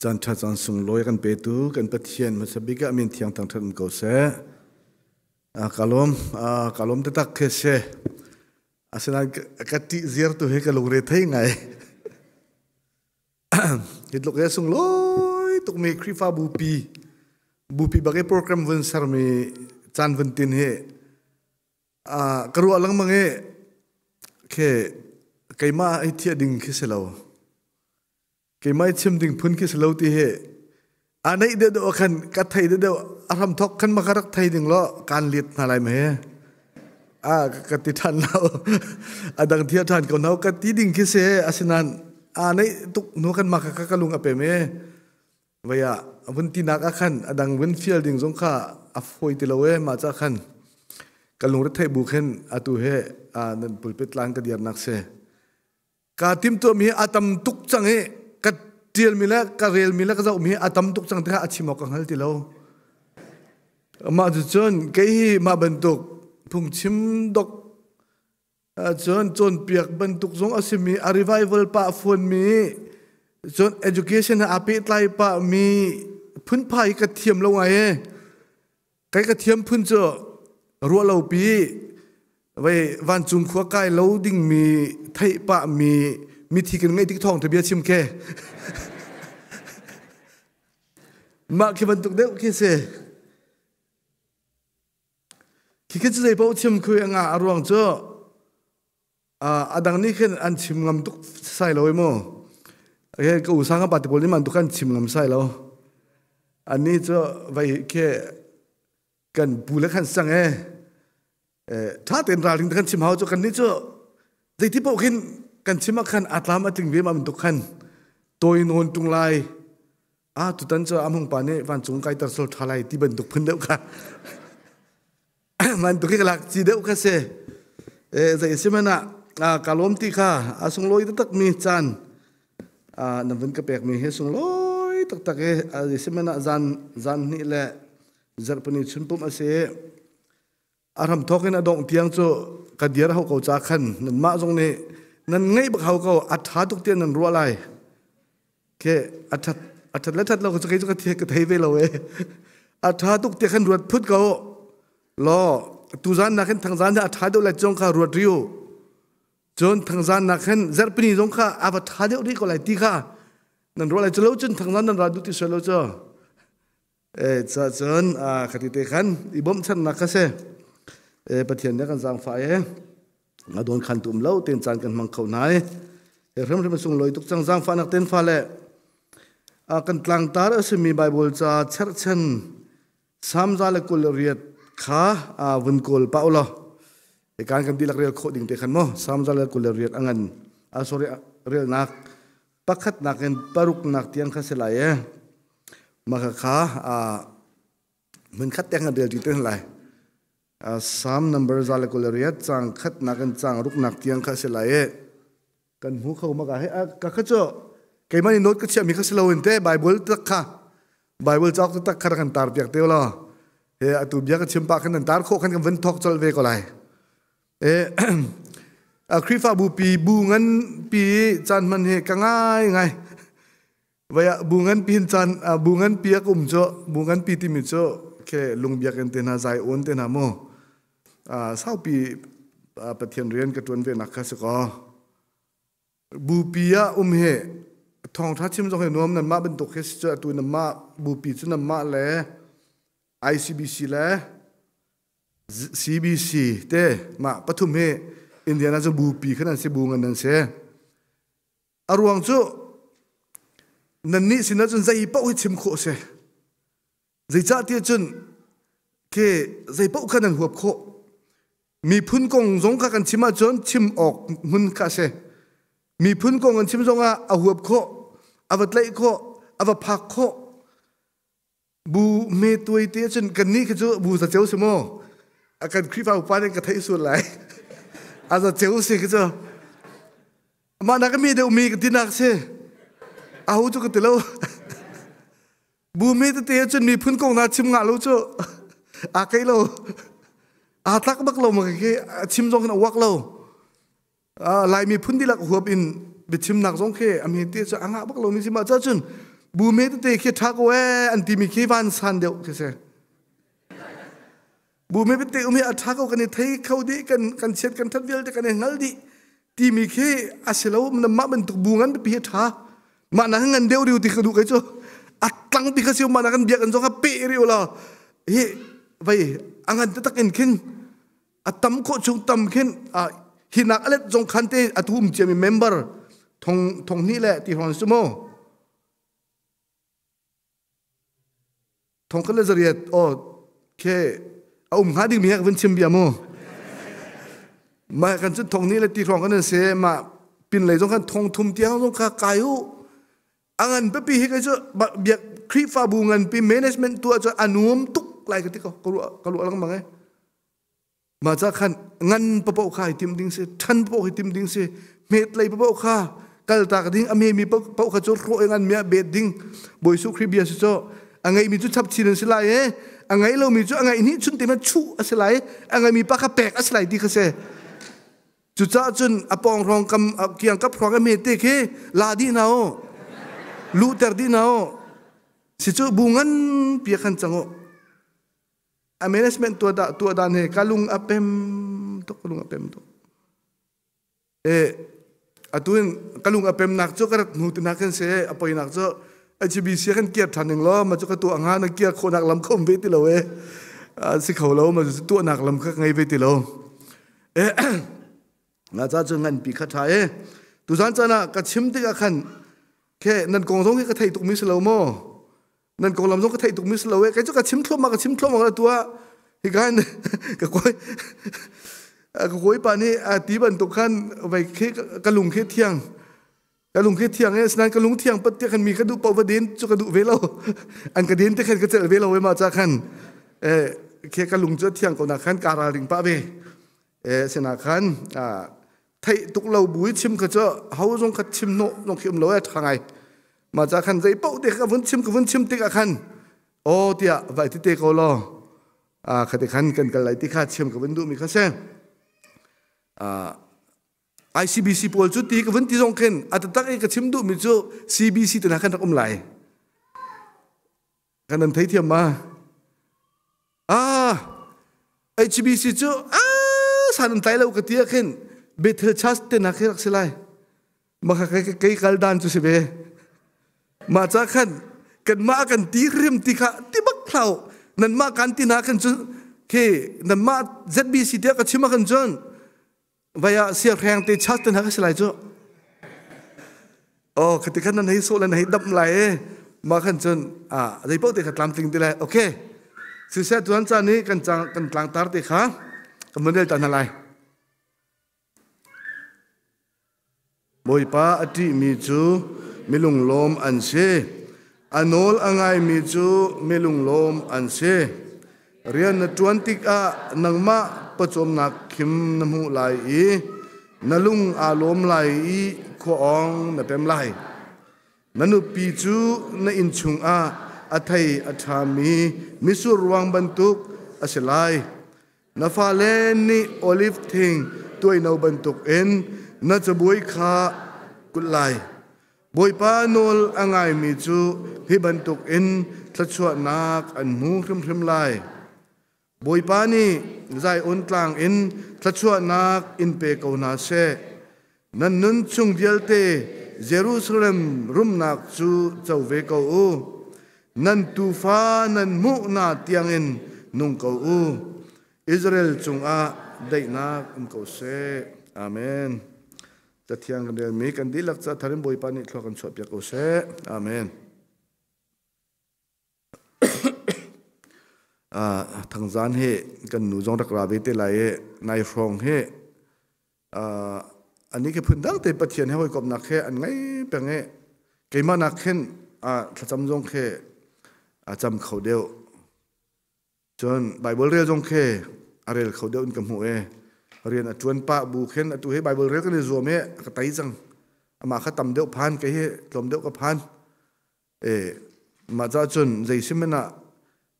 Caan ṭha caan sunglawi kan petu kan Pathian hmasa bik ah min thiang thangṭhat um ko seh. Ka lawm, ka lawm taktak khi si. Asinain ka ṭih ziar tu hi ka lungre thei ngai. Hi tluk he sunglawi tukmi Khrihfabu pi, bupi bak i program vun sermi caan vun tin hi ka ruah lengmang i khi keimah hi thiah ding khi si lo. Keimah i chim ding phun khi si lo ti hi a neih deuh deuh khan ka thei deuh deuh a hram thok khan ma ka rak thei ding lo kan let hna lai ma he a ka ti than lo a dang thia than ko no ka ti ding khi si asinan a neih tuk nu kan ma ka ka lung a pe me vaya vun ti nak a khan a dang vun fial ding zong kha a foi ti lo e ma cha khan ka lung re thei bu khen atu he a nan pulpit tlang ka diar nak se Kaa timtuahmi hi a tam tuk cang i ka ṭialmi le ka relmi le ka zohmi hi a tam tuk cang tikah a chim awk ka hngal ti lo. Mah cucun kei hi mah bantuk phungchim dok cun cawnpiak bantuk zong a simi a revival pah fawnmi cun education he aa pehtlai pahmi phunphai hi ka thiam lo ngai ee. Kai ka thiam phun cu ruah lo pi vei vancung khua kai lo dingmi theih pah mi mithi kan ngeih tik thawng te bia chim ke mah khi bantuk deuh khi si khi khi cu zei paoh chim khui anga a ruang cu a dang nih khin an chim ngam tuk sai lo mu he ka usang pa te pawl nih man tuk an chim ngam sai lo ani cu vai ke kan pu le khan sang e tha ten ralring kan chim hau cu kan ni cu zeiti paoh khin kan chim ah khan atlam atling ve ma tuk khan toi non tung lai a tutan cu amhung pa nih vancung kai tar sol tha lai ti bantuk phun deuh kha man tuk hi ka lak ci deuh kha si e zei si man ah ka lawm ti kha a sunglawi taktak mi caan na vun ka pek mi hi sunglawi taktak e zei si man ah zan zan hnih le zarhpini chun pum a si a ram thawk in a dongh tiang cu ka diar hau ko ca khan nan mah zong nih nan ngeih bak hau ko a tha tuk tiah nan ruah lai Ke a that a that le that lo cu kei cu ka thei ka thei ve lo e. A tha tuk te khan ruat phut ko. Law tuzan nak hin thangzan a tha deuh lai zong kha ruat riu. Cun thangzan nak hin zarhpini zong kha a va tha deuh rih ko lai ti kha nan ruah lai cu lo cun thangzan nan ra duh ti sual lo cu. E ca cun khati te khan i bawmhchannak kha si. E Pathian nih kan zaangfah e. A dawn khan tu um lo ten caan kan hmang kho hna i he hrimhrim sunglawi tuk cang zaangfahnak ten fale kan tlangtar a simi Bible ca cherhchan Samza le 28 kha vun kawl pa ulaw he kan kan dihlak rel khawh ding te khan mo Samza le 28 a ngan sorry relnak pakhatnak in paruknak tiang kha si lai e maka kha hmunkhat te kan rel ti te lai Psalm number 128 caang khatnak in caang ruknak tiang kha a si lai i kan hmu kho maka he ka kha cu keimah nih note ka chiahmi kha si loin te Bible tak kha Bible cauk tak kha kan tar piak te law he atu bia ka chim pah khan nan tar khawh khan kan vun thok colh ve ko lai e Khrihfabu pi bu ngan pi caan hman hi ka ngai ngai Vaya bu ngan pi caan bu ngan pi ak um cu bu ngan pi timi cu ke lungbiak in te hna zai on te hna mu saupi Pathian rian ka tuan ve nak kha si ko bu pi ah um he thawngtha chim zong he nuam nan mah bantuk he si cu atu nan mah bu pi cu nan mah le ICBC le CBC te mah pathum hi Indiana cu bu pi khan an si bu ngan an si A ruang cu nannih sinah cun zei paoh hi chim khawh a si. Zeicahtiah cun khi zei paoh kha nan huap khawh. Miphun kong zong kha kan chim ahcun chim awk hmun kha a si. Miphun kong kan chim zongah a huap khawh, a va tlaih khawh, a va phak khawh. Bu me tuai te cun kannih khi cu bu zaceu si maw? A kan Khrihfa upa nih ka theih sual lai. A zaceu si khi cu. Mah nak mi deuh mi ka tinak si. Aho cu ka ti lo. Bu me tete cun miphun kong na chim ngah lo cu. A kei lo. Aa tlak bak lo ma khi chim zong in a uak lo. Laimi phun dihlak huap in biachimnak zong khi a hme te cu a ngah bak lomi si mah cun. Bu me tete khi ṭha ko ee an timi khi van san deuh khi si. Bu me tete um hi a ṭha ko kan i thei kho dih kan kan chiat kan ṭhat vialte kan i hngal dih timi khi a si lo mah bantuk bu ngan pipi hi ṭha. Mah na ngan deuh riu ti ka duh kai cu a tlang ti kha si mah na kan biak an zong kha pe riu la hi vai a ngan taktak in khin a tam khawh chung tam khin hi nak alet zong khan te atu um ciami member thong thong hnih le ti hron su mu thong khat le zariat o khe a um hnga ding mi he vun chim bia mu ma kan cu thong hnih le ti hrawng kan se ma pin lei zong kan thong thum tiang zong kha kai u angan pipi hi kai cu biak Khrihfabu nganpi management tu ah cun a nuam tuk lai ka ti ko ka ruah lengmang e Mah ca khan ngan papoh kha i tim ding si, ṭhan papoh hi tim ding si, hmet lei papoh kha kaltak ding, a memi paoh kha cu hrawh i ngan mi ah bet ding. Bawi Jesuh Khrih bia si cu a ngeimi cu chap chin an si lai i a ngei lomi cu a ngeih hnih chun te hmanh chuh a si lai i a ngeimi pa kha pek a si lai ti kha si. Cucaah cun a pawng hrawng kam kiang kap hrawng a hme te khi la dih hna u. Luhter dih hna u. Si cu bu nganpi ah khan cang u. A management tuah dah tuah dan he ka lung a pem tuk ka lung a pem tuk e atu in ka lung a pem nak cu ka rat hnu ti nak kan se a poi nak cu HBC kan kiar than ning lo ma cu ka tuah nga na kiar khawh nak lam khom ve ti lo e si kho lo ma cu tuah nak lam kha ngei ve ti lo e nga cha cu ngan pi kha tha e tuzan chan ah ka chim tikah khan khe nan kong zong hi ka thei tuk mi si lo maw Nan konglam zong ka theih tukmi si lo e. Kei cu ka chim thluahmah ka chim thluahmah tu ah hika hin ka kawi ka kawipa nih a ti bantuk khan vai khi ka lung khi thiang ka lung khi thiang e sinain ka lung thiang pat tiah khan mi ka duh paoh va den cu ka duh ve lo an ka den te khan ka celh ve lo e ma ca khan e khi ka lung cu thiang ko na khan ka ralring pah ve e sina khan theih tuk lo bu i chim kha cu ho zong kha chim hnawh zong khi um lo e ṭha ngai mah ca khan zei paoh te ka vun chim ka vun chim tikah khan aw tiah vai ti te ko law a khate khan kan kal lai ti kha chim ka vun duhmi kha si ICBC pawl cu ti ka vun ti zong khin a taktak i ka chim duhmi cu CBC te hna khan rak um lai kan nan theithiam ma ah HBC cu ah san an tlai lo ka ti ah khin Bethel Church te na khi rak si lai ma kha kei kal dan cu si ve ma cha khan kan mah kan ti rim ti kha ti bak thlau nan mah kan ti na khan cu khi nan mah ZBC te ka chim ah khan cun Vai ah siahreng te chat te hna ka si lai cu. Oh, khati khan nan hei sawh le nan hei damh lai e. Mah khan cun ah zei paoh te kha tlamtling ti lai. Okay. Siseh tuan caan i kan cang kan tlangtar te kha kan vun rel ta hna lai. Bawipa a ṭihmi cu milunglawm an si. A nawl a ngaimi cu milunglawm an si. Rian na ṭuan tikah nangmah pawcawmnak khim na hmuh lai i na lung aa lawm lai i khua awng na pem lai. Na nupi cu na inn chungah a thei a ṭhami mitsur ruang bantuk a si lai. Na fale nih oliv thing tuaino bantukin na cabuai kha kulh lai. Bawipa nawl a ngaimi cu hi bantukin thluachuahnak an hmu hrimhrim lai. Bawipa nih Zion tlang in thluachuahnak in pe ko hna seh. Nan nun chung vialte Jerusalem rumnak cu co ve ko u. Nan tuufa nan hmuhnak tiangin nung ko u. Israel cungah daihnak um ko seh. Amen. Cathiang kan relmi kan dihlak ca thar in Bawipa nih thlua kan chuahpiak ko seh. Amen. Thangzan hi kan nu zong rak ra ve te lai i nai hrawng hi ani khi phun dang te Pathian he hawikomhnak he an ngei peng i keimah nak khin thlacam zong khi a cam kho deuh. Cun Bible rel zong khi a rel kho deuh in ka hmuh i rian a ṭuan pah bu khin atu hi Bible rel kan i zuam i ka tei cang. Amah kha tam deuh phan kei hi tlawm deuh ka phan. E mah ca cun zei si hmanh ah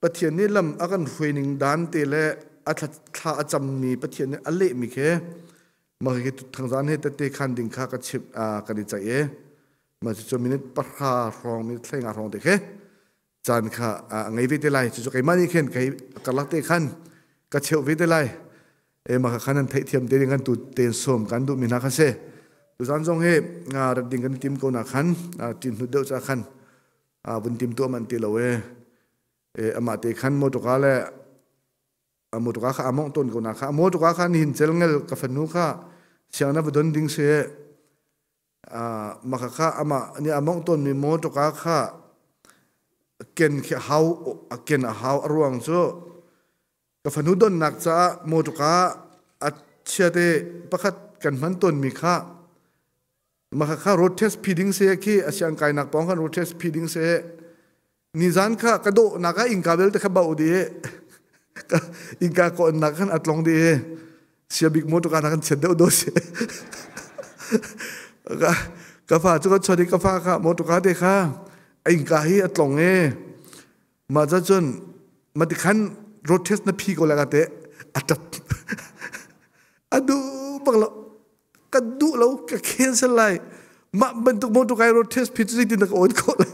Pathian nih lam a kan hruai ning dan te le a thla a cammi Pathian nih a lehmi khi mah hi thangzan he tette khan ding kha ka chim kan i ceih i. Mah cucu minute 10 hrawng, minute 15 hrawng te khi caan kha a ngei ve te lai. Cucu keimah nih khin kei karlak te khan ka cheuh ve te lai. E mah kha nan theihthiam te ding kan tu ten sawm kan duhmi hna kha si. Tuzan zong hi rat ding kan tim ko na khan tin hnu deuh ca khan vun tim tuah man ti lo e. E amah te khan motor le motor kha among ton ko na kha motor kha nihin cel ngel ka fanu kha siang na va don ding se. Mah kha amah nih a mawngh tawnmi mawṭawka kha ken khi a hau, a ken a hau. A ruang cu ka fanu donnak caah mawṭawka a chiate pakhat kan hman tawnmi kha mah kha road test phi ding seh khi a siang kainak pawng khan road test phi ding seh. Nizan kha ka dawhnak ah innka vialte kha bauh dih i innka kawnnak khan a tlong dih i siabik motor na kan chiat deuh do si. Ka fa cu ka chawt i ka fa kha motor te kha innka hi a tlong i mah ca cun mati khan road test na phi ko lai ka te a tap a duh bak lo. Ka duh lo, ka cancel lai. Mah bantuk motor road test phi cu zeitin dah ka on khawh lai,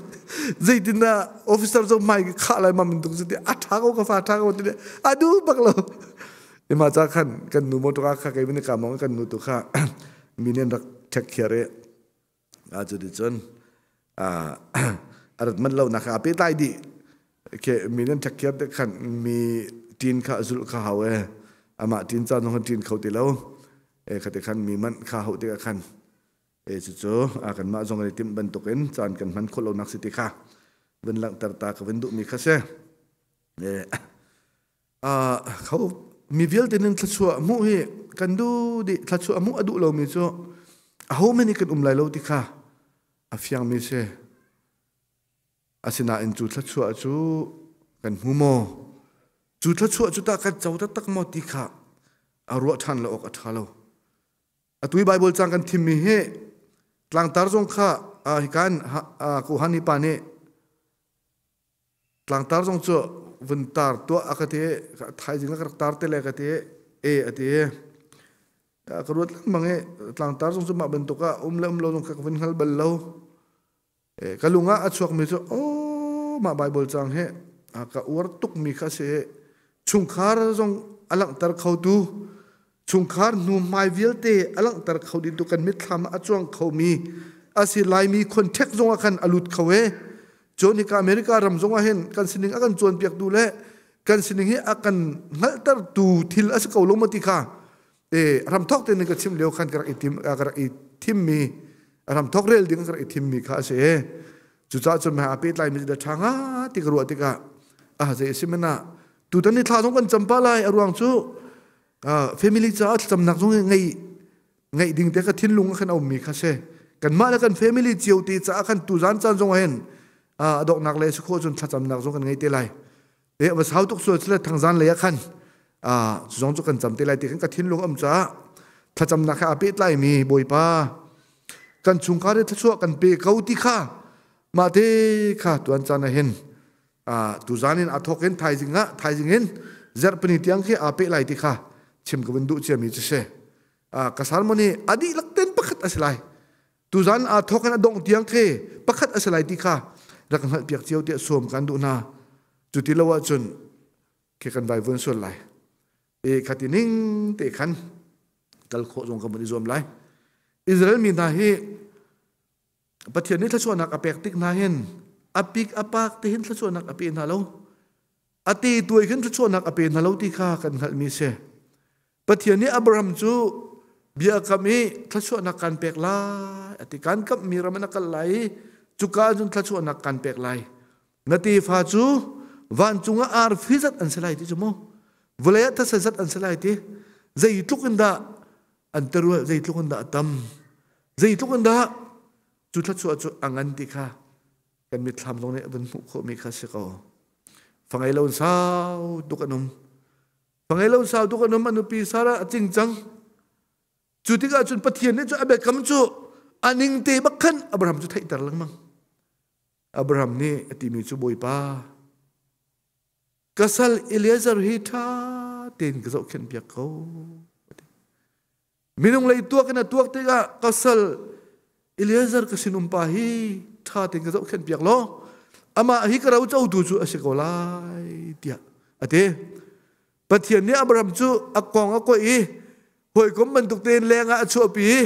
zeitin dah officer zong hmai ka khah lai? Mah bantuk cu ti a ṭha ko, ka fa, ṭha ko ti a duh bak lo. Ima ca khan kan nu motor kha kei ka mong kan nu tu kha mi nih an rak check khiar i a cu ti cun a rat manh lo nak kha a pehtlai dih ke. Mi nan check khiar te khan mi tin kha zulh kha hau e. Amah tin caan zong tin kho ti lo e. Khate khan mi manh kha hau tikah khan e cucu a kanmah zong kan i timh bantukin caan kan hman khawh lonak si ti kha vun langhter ta ka vun duhmi kha si. E kho mi vialte nin thluachuah hmuh hi kan duh dih. Thluachuah hmuh a duh lomi cu aho men kan um lai lo ti kha a fiangmi si. Asinain cu thluachuah cu kan hmu maw, cu thluachuah cu tah kan co taktak maw ti kha a ruah ṭhan lo awk a ṭha lo. Atu i Baibal cang kan thimmi hi tlangtar zong kha hikan Kohan hi pa nih tlangtar zong cu vun tar tuah a ka ti. Thaizing ka rak tar te le ka ti e a ti. Ka ruat lengmang i tlangtar zong cu mah bantuk ah um le um lo zong kha ka vun hngal bal lo. Ka lung ah a chuakmi cu aw mah Baibal cang hi ka uar tukmi kha si. Chungkhar zong a langhter khotu, chungkhar hnu hmai vialte a langhter kho ding tu, kan mitthlam ah a cuang khomi a si. Laimi contact zong ah khan a lut kho e. Cun hika America ram zong ah hin kan sining a kan cawnpiaktu le kan sining hi a kan hngalhtertu thil a si ko lo maw ti kha e ramthok te ning ka chim lio khan ka rak i tim ka rak i thimmi, ramthok rel ding ka rak i thimmi kha a si e. Cucaah cun a pehtlai mi da ṭha nga ti ka ruah tikah a zei a si mana tutan ni thla zong kan cam pa lai. A ruang cu family caah thlacamnak zong ngei ngeih ding te ka thinlung ah khan a ummi kha si. Kanmah le kan family cio te caah khan tuzan caan zong hin a donghnak le si khawh cun thlacamnak zong kan ngei te lai. E va sau tuk sual sile thangzan lei ah khan cu zong cu kan cam te lai ti khan ka thinlung am caah thlacamnak he aa pehtlai mi Bawipa kan chungkhar i thluachuah kan pe ko ti kha mah te kha tuan caan ah hin tuzan in a thawk in thaizing ah thaizing in zarhpini tiang khi aa peh lai ti kha chim ka vun duh ciami cu si. Ka sermon hi a dihlak ten pakhat a si lai. Tuzan aa thawk in a dongh tiang khi pakhat a si lai ti kha rak hngalh piak cio tiah sawm kan duh hna. Cu ti lo ahcun khi kan vai vuan sual lai. E khati ning te khan kal khawh zong ka mun i zuam lai. Israel mi hna hi Pathian nih thluachuahnak a pek tik hna hin a pik a pak te hin thluachuahnak a pe hna lo. A te tuai khin thluachuahnak a pe hna lo ti kha kan hngalhmi si. Pathian nih Abraham cu bia kam i thluachuahnak kan pek lai a ti. Kan kamhmi ram in a kal lai i cuka cun thluachuahnak kan pek lai. Na tefa cu vancung ah arfi zat an si lai ti cu mu. Vawlei ah thasa zat an si lai ti. Zeitluk in dah an terual, zeitluk in dah a tam. Zeitluk in dah cu thluachuah cu a ngan ti kha kan mitthlam zong nih a vun hmuh khawhmi kha si ko. Fangei lo sau tuk an um. Fangei lo sau tuk an um, a nupi Sarah a cing cang. Cu tikah cun Pathian nih cu a biakam cu a ning te bak khan Abraham cu theihter lengmang. Abraham nih a timi cu, Bawipa, ka sal Eliezer hi ṭha tein ka zohkhenh piak ko. Minung lei tuak in a tuak tikah ka sal Eliezer ka sinum pa hi ṭha tein ka zohkhenh piak law amah hi ka ro cotu cu a si ko lai tiah a ti. Pathian nih Abraham cu a kong a koih i hawikom bantuk tein leng ah a chuahpi i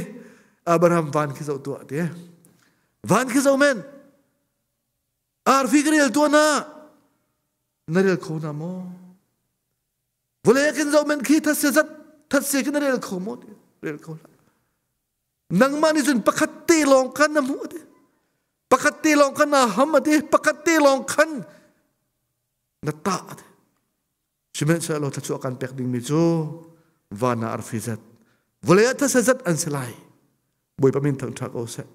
Abraham van khi zoh tuah a ti. Van khi zoh men. Arfi ka rel tuah na. Na rel kho na maw? Vawlei ah khin zoh men khi thatse zat thatse khi na rel kho maw? Rel kho hlah. Nangmah nih cun pakhat te lawng khan na hmuh ati. Pakhat te lawng khan na ham ati. Pakhat te lawng khan na tah ati. Sihmanhsehlaw thluachuah kan pek dingmi cu van ah arfi zat, vawlei ah thasa zat an si lai. Bawipa min thangṭha ko seh.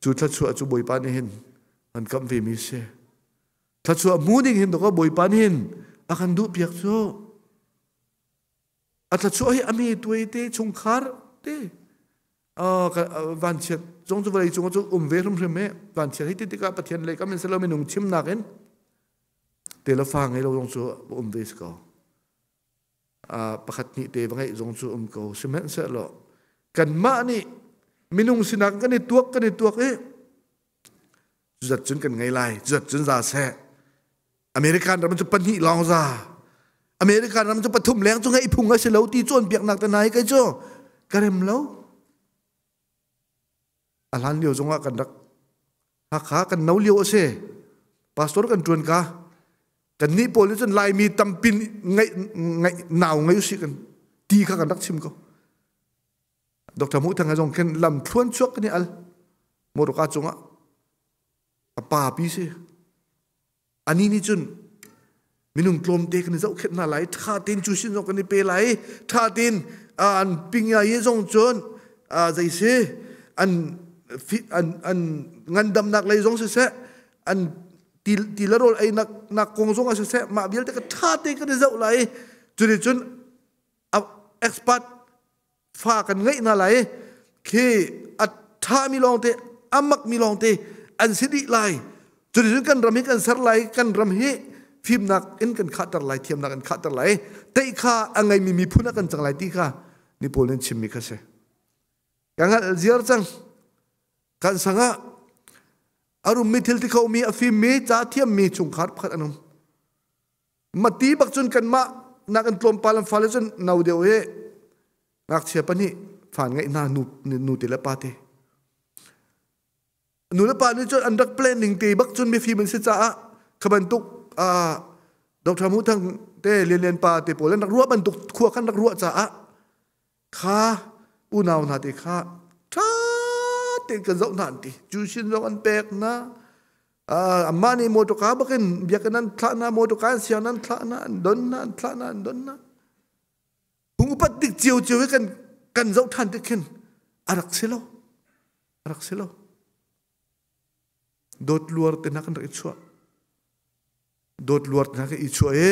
Cu thluachuah cu Bawipa nih hin an kamh ve mi si. Thluachuah hmu ding hin dawkaw Bawipa nih hin a kan duh piak cu. A thluachuah hi a mi tuai te chungkhar te vanchiat zong cu vawlei cung cu um ve hrimhrim e vanchiat hi ti tikah Pathian lei kam in silo minung chimnak in te le fa ngei lo zong cu um ve si ko. Pakhat hnih te va ngeih zong cu um ko sihmanhsehlaw kanmah nih minung sinak kan i tuak kan i tuak i Cuzat cun kan ngei lai. Cuzat cun za seh. American ram cu pahnih lawng za. American ram cu pathum leng cu ngeih phung a si lo ti cawnpiaknak te hna hi kei cu ka rem lo. A hlan lio zongah kan rak Hakha kan no lio a si. Pastor kan ṭuan ka. Kan nih pawl nih cun Laimi tampin ngeih ngeih nau ngei usih kan ti kha kan rak chim ko. Dr. Hmuh Thang zong khin lam thluan chuak kan i al motorka cungah a pa pi si ani nih cun minung tlawmte kan i zohkhenh hna lai tha tein cu sin zong kan i pe lai tha tein an pingya ye zong cun zei si an an an ngandamnak lei zong siseh an ti ti le rawl ei nak nak kong zong ah siseh mah vialte ka tha tein kan i zoh lai cuni cun expert fa kan ngeih hna lai khi a ṭhami lawngte a makmi lawngte an si dih lai cuticun kan ram hi kan ser lai kan ram hi fimnak in kan khahter lai thiamnak in khahter lai teih kha a ngeimi miphun ah kan cang lai ti kha ni pawl nih chimmi kha si ka hngalh ziar cang kan sangah a rummi thil ti khomi a fimmi ca thiammi chungkhar pakhat an um Mati bak cun kanmah nak in tlawmpal an fale cun no deuh i ngakchia pahnih fa ngeih hna nu, nu te le pa te. Nu le pa nih cun an rak planning te bak cun mifim an si caah kha bantuk uh, Dr. Mu Thang te Lian Lian pa te pawl an rak ruah bantuk khua khan rak ruah caah kha unau hna te kha ṭha tein kan zoh hna an ti cu sin zong an pek hna amah nih motorka bakin biakinn an thlah hna motorka an siang an thlah hna an don hna an thlah hna an don hna hung upat dik cio cio hi kan kan zoh ṭhan tik khin a rak si lo a rak si lo dawt luar te hna kan rak i chuah dawt luar te hna kan i chuah i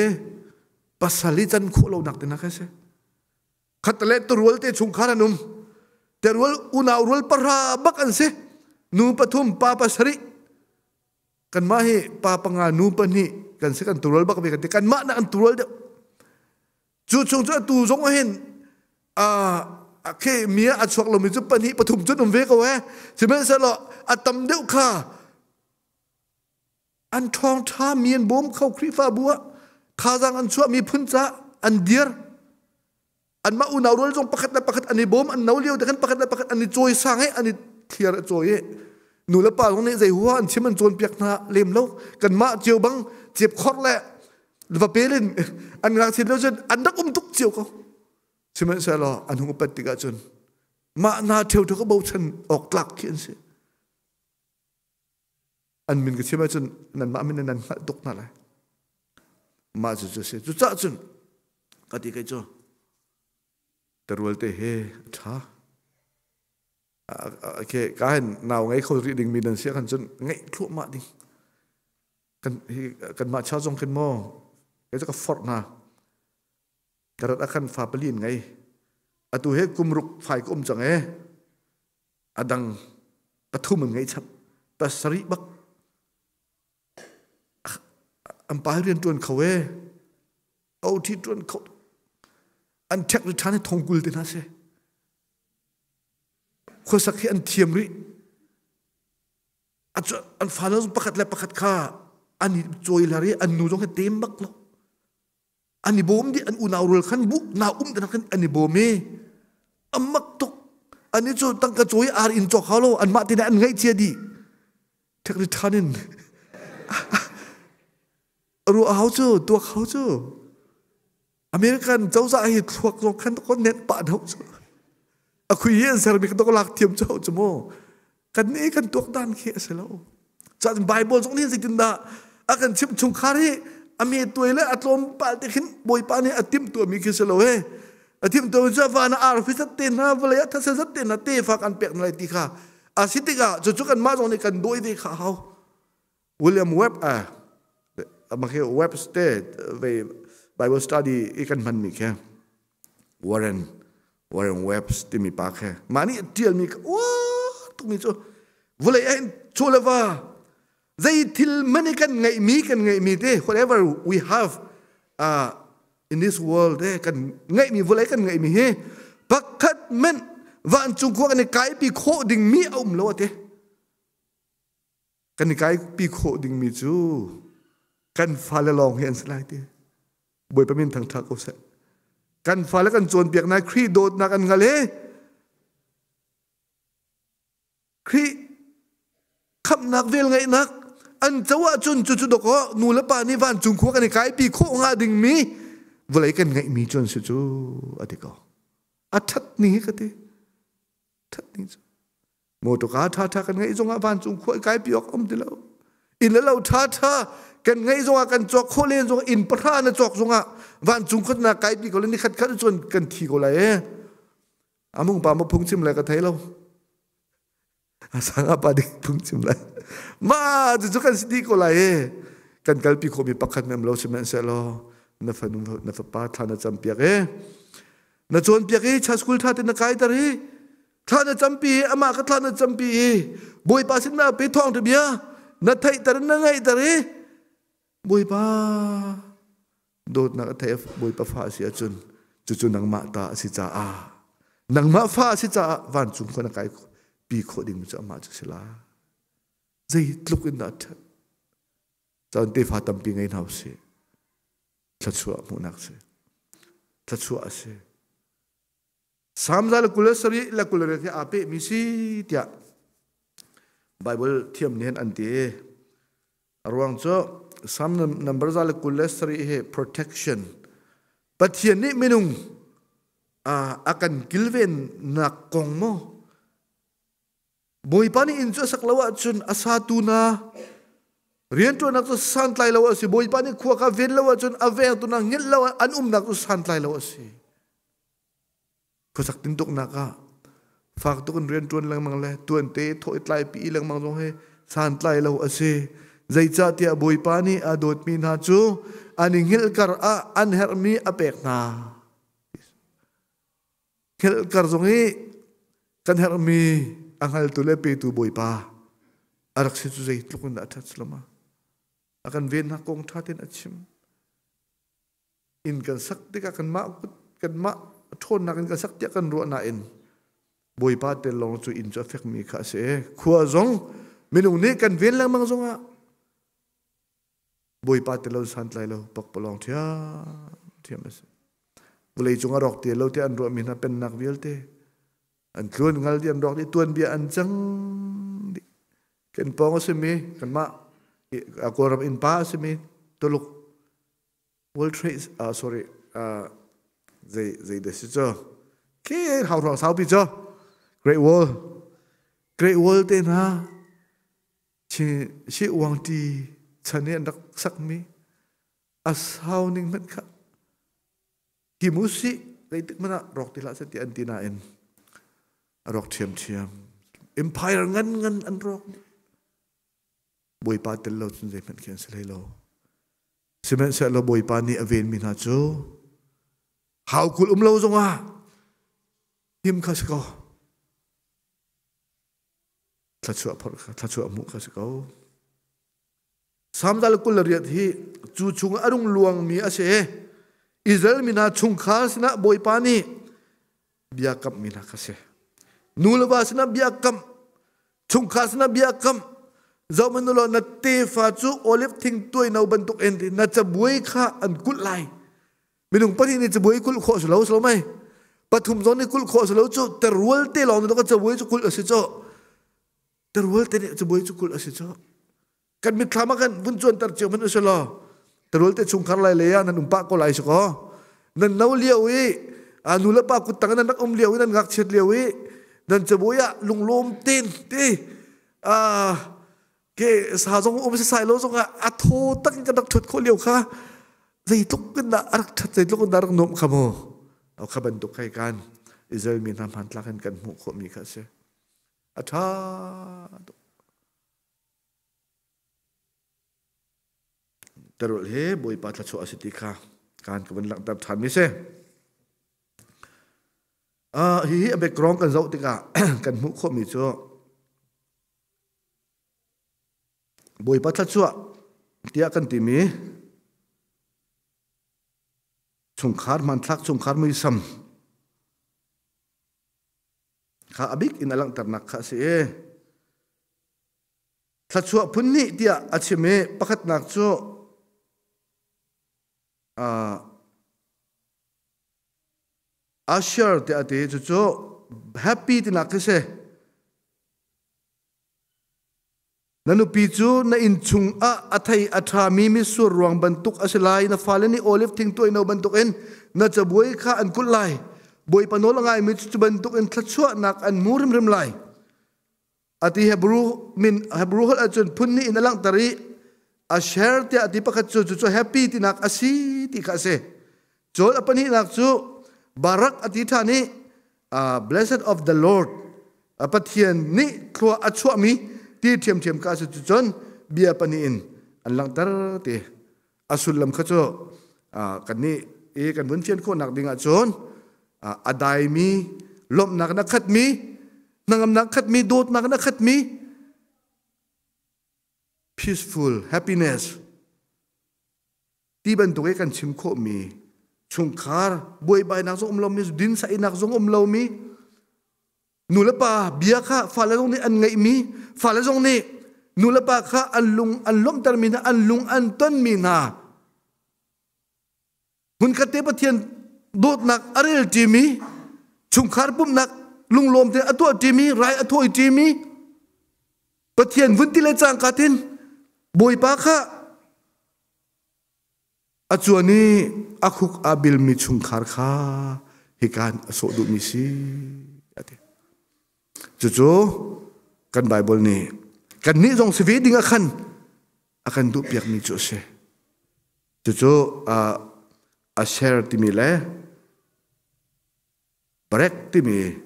pasal i can khawh lonak te hna kha si Khat le turual te chungkhar an um. Terual unau rual pahra bak an si. Nu pathum pa pasarih. Kanmah hi pa panga nu pahnih kan si kan turual bak ve kan ti. Kanmah nak an turual deuh. Cu chung cu atu zong ah hin a khi mi a chuak lomi cu pahnih pathum cun um ve ko he. Sihmanhsehlaw a tam deuh kha an ṭhawng ṭha mi an bawm kho Khrihfabu ah thazaang an chuah miphun caah an dir anmah unau rual zong pakhat le pakhat an i bawm an no lio te khan pakhat le pakhat an i cawi sang i an i thliar a cawi i nu le pa zong nih zei huha an chim an cawnpiak hna lem lo kanmah cio bang cep khor le va pel in an ngakchit lio cun an rak um tuk cio ko sihmanhsehlaw an hung upat tikah cun mah hna ṭheuṭheu ka bochan awk tlak khi an si An min ka chim ahcun nanmah min nan hngalh tuk hna lai. Mah cu cu si. Cucaah cun ka ti kei cu terual te he a ṭha. Okay, ka hin nau ngei kho rih dingmi nan si ahkhan cun ngeih thluahmah ding. Kan hi kanmah cha zong khin maw kei cu ka forh hna. Ka rat ah khan fa pali in ngei. Atu he kum ruk fai ka um cang e. A dang pathum an ngeih chap pasarih bak an pa hi rian ṭuan kho e OT ṭuan kho an ṭhek ri ṭhan i thongkul te hna si khuasak hi an thiam rih. An fale pakhat le pakhat kha an i cawi lar i an nu zong hi tem bak lo. An i bawm dih, an unau rual khan bu na um te khan an i bawm i amak tuk. An i cu tangka cawi ar in cawk hau lo, anmah te an ngaih cia dih. Thek ri than in ruah hau cu, tuak hau cu. American cozah hi thluak zong khan kon net pah hau cu. A khui hi an sermi kan lak thiam cu cu mu. Kan nih kan tuak dan khi a si lo. Cun Bible zong nih zeitindah a kan chimh chungkhar hi a me tuai le a tlawm pal te khin Bawipa nih a timh tuahmi khi si lo he. A timh tuahmi cu van ah arfi zat te hna vawlei ah thasa zat te hna tefa kan pek hna lai ti kha a si tikah cucu kanmah zong nih kan dawi ve kha a hau. William Webb a mah Webb te ve Bible study i kan hmanmi khi Warren Warren Webb timi pa khi mah nih ṭialmi kha uar tukmi cu vawlei ah hin chaw le va zei thil man i kan ngeihmi kan ngeihmi te whatever we have in this world eh kan ngeihmi vawlei kan ngeihmi hi pakhat men vancung khua kan i kaipi khawh dingmi a um lo ate. Kan i kaipi khawh dingmi cu kan fale lawng hi an si lai ti. Bawipa min thangṭhat ko seh. Kan fale kan cawnpiak nai Khrih dawtnak an hngal i Khrih khamhnak velngeihnak an co ahcun cucu dawkaw nu le pa nih vancung khua kan i kaipi khawh hnga dingmi vawlei kan ngeihmi cu an si cu a ti ko. A ṭhat ni hi ka ti. Ṭhat ni cu. Motorka ṭhaṭha kan ngeih zongah vancung khua i kaipi awk um ti lo. Inn le lo ṭhaṭha kan ngeih zongah kan cawk khawh len zongah inn pahra na cawk zongah vancung khua na kaipi ko le nikhat khat cun kan thi ko lai e. Amung pa ma phungchim le ka thei lo. Asanga pa dik phungchim lai. Ma cu kan si dih ko lai e. Kan kalpi khawhmi pakhat mem lo sihmanhsehlaw na fanu na fapa thla na campiak e. Na cawnpiak i cha school ṭha te na kaiter i thla na campi i amah ka thla na campi i Bawipa sin na pe thawng bia na theihter na ngaihter i Bawipa dawtnak a theih Bawipa fa a si ahcun cucu nangmah ta a si caah nangmah fa a si caah vancung khua na kai pi khawh ding cu amah cu si la. Zeitluk in dah ṭhat caan tefa tampi ngei hna usih. Thluachuah hmuhnak si thluachuah a si. Salm 127 le 28 hi aa pehmi si tiah Bible thiam nih an ti. A ruang cu Salm number 127 hi protection Pathian nih minung a kan kilvennak kong maw Bawipa nih inn cu a sak lo ahcun a satu na rianṭuannak cu santlai lo a si. Bawipa nih khua kha ven lo ahcun a vengtu na hngilh lo an umnak cu santlai lo a si. Khuasak tintuknak ah fak tuk in rianṭuan lengmang le tuante thawh i tlai pi lengmang zong hi santlai lo a si. Zeicahtiah Bawipa nih a dawtmi hna cu an i hngilh kar ah an herhmi a pek hna. Hngilh kar zong hi kan herhmi a hngaltu le petu Bawipa a rak si cu zeitluk in dah a ṭhat sulama a kan vennak kong ṭha tein a chim. Inn kan sak tikah kanmah kut kanmah ṭhawnnak in kan sak tiah kan ruah nain Bawipa tel lawng cu inn cu a fekmi kha a si. Khua zong minung nih kan ven lengmang zongah Bawipa tel lo santlai lo pakpalawng ṭhiamṭhiam a si. Vawlei cung a rawk te lo tiah an ruahmi hna pennak vialte an tluan ngal dih an rawk dih tuanbia an cang dih. Kan pawng a simi kanmah Kawlram innpa a simi Tuluk World Trade sorry zei zei dah si cu khi hau hrawng saupi cu Great Wall Great Wall te hna Shi Wangti chan i an rak sakmi a sau ning hmanh kha him u sih zeitik hmanh ah rawk ti hlah seh ti an ti nain a rawk ṭhiamṭhiam. Empire ngan ngan an rawk. Bawipa tel lo cun zeihmanh khi an si hlei lo. Sihmanhsehlaw Bawipa nih a venmi hna cu haukul um lo zongah him kha si ko. Thluachuah phorh kha thluachuah hmuh kha si ko. Salm 28 hi cu chung a rung luangmi a si. Israel mi hna chungkhar sinah Bawipa nih bia kamhmi hna kha si. Nu le va sinah bia kamh, chungkhar sinah bia kamh. Zohhmanh u law na tefa cu oliv thing tuaino bantuk in na cabuai kha an kulh lai. Minung pahnih nih cabuai kulh khawh si lo si lo mei. Pathum zong nih kulh khawh si lo cu terual te lawng nih cabuai cu kulh a si cu. Terual te nih cabuai cu kulh a si cu. Kan mitthlam ah kan vun cuanter cio hmanh u si law terual te chungkhar lai lei ah nan um pah ko lai si kaw. Nan no lio i nu le pa kuttang nan rak um lio i nan ngakchiat lio i nan cabuai ah lunglawm ten te ke sa zong um sai lo zong ah a thaw tak in kan rak thut khawh lio kha zeitluk in dah a rak that zeitluk in dah rak nuamh kha mu kha bantuk kai kan Israel mi hna hmantlak in kan hmuh khawh mi kha a si a tha tuk Terul he Bawipa thluachuah a si ti kha kan ka van langhter ṭhan mi si. Hihi a background kan zoh tikah kan hmuh khawhmi cu Bawipa thluachuah tiah kan timi chungkhar hmanthlak chungkhar muisam kha a bik in a langhternak kha a si i thluachuah phun hnih tiah a chim i pakhatnak cu Asher tiah a ti. Cucu happy tinak khi si. Na nupi cu na inn chungah a thei a ṭhami mitsur ruang bantuk a si lai. Na fale nih olive thing tuaino bantukin na cabuai kha an kulh lai. Bawipa nawl a ngaimi cu cu bantukin thluachuahnak an hmu hrimhrim lai. Ati Hebrew min Hebrew holh ahcun phun nih in a langhter i Asher tiah a ti pakhat cu cucu happy tinak a si ti kha a si. Cun a pahnihnak cu Barak a ti ṭhan i blessed of the Lord Pathian nih thlua a chuahmi ti ṭhiamṭhiam kha a si cucun bia pahnih in an langhter ti. A sullam kha cu kannih i kan vun fian khawhnak ding ahcun a daimi lawmhnak in a khatmi hnangamnak khatmi dawtnak in a khatmi peaceful happiness ti bantuk i kan chim khawhmi chungkhar buaibainak zong um lomi dinsainak zong um lomi nu le pa bia kha fale zong nih an ngeihmi fale zong nih nu le pa kha an lung an lawmhtermi hna an lung an tonmi hna hmunkhat te Pathian dawtnak a rel ṭimi chungkhar pumhnak lunglawm te a tuah ṭimi rai a thawi ṭimi Pathian vun ti le cangka tin Bawipa kha A cuan i a khuk aa bilmi chungkhar kha hika in a sawh duhmi si a ti. Cucu kan Baibal nih kannih zong si ve ding ah khan a kan duhpiakmi cu a si. Cucu a share timi le Barek timi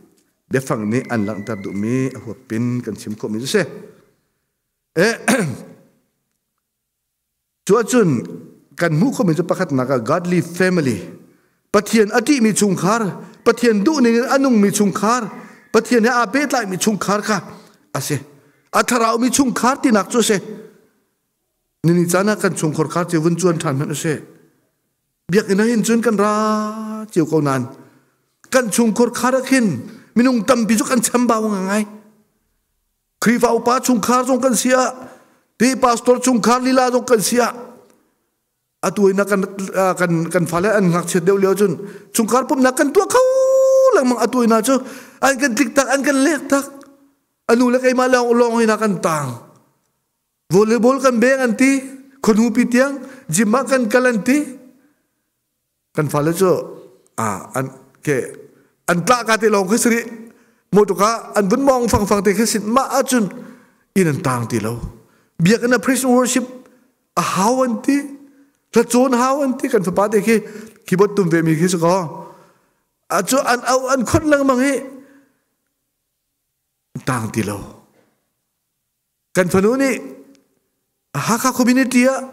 biafang nih an langhter duhmi a huapin kan chim khawhmi cu si. Cu ahcun kan hmuh khomi cu pakhatnak ah godly family Pathian a ṭihmi chungkhar Pathian duhning in a nungmi chungkhar Pathian he aa pehtlaimi chungkhar kha a si. A thlaraumi chungkhar tinak cu a si. Nini caan ah kan chungkhar khar cu vun cuan ṭhan hmanh u sih. Biakinn ah hin cun kan ra cio ko nain kan chungkhar khar ah khin minung tampi cu kan chambau ngai. Khrihfa upa chungkhar zong kan si ah ti pastor chungkhar lila zong kan si ah atu in kan kan kan fale an ngakchiat deuh lio cun chungkhar pumhnak kan tuah kho lengmang atu ina cu an kan tlik tak an kan lek tak anu le keimah lawng lawng ina kan tang volleyball kan beng an ti khonu pi tiang gym ah kan kal an ti Kan fale cu an ke an tlah ka te lawng khi si rih. Motor an vun mong fangfang te khi sin mah ahcun inn an tang ti lo. Biakinn ah praise and worship a hau an ti. Thlacawn hau an ti kan fapa te khi keyboard tum ve mi khi si ko. A cu an au an khon lengmang hi tang ti lo. Kan fanu nih Hakha community ah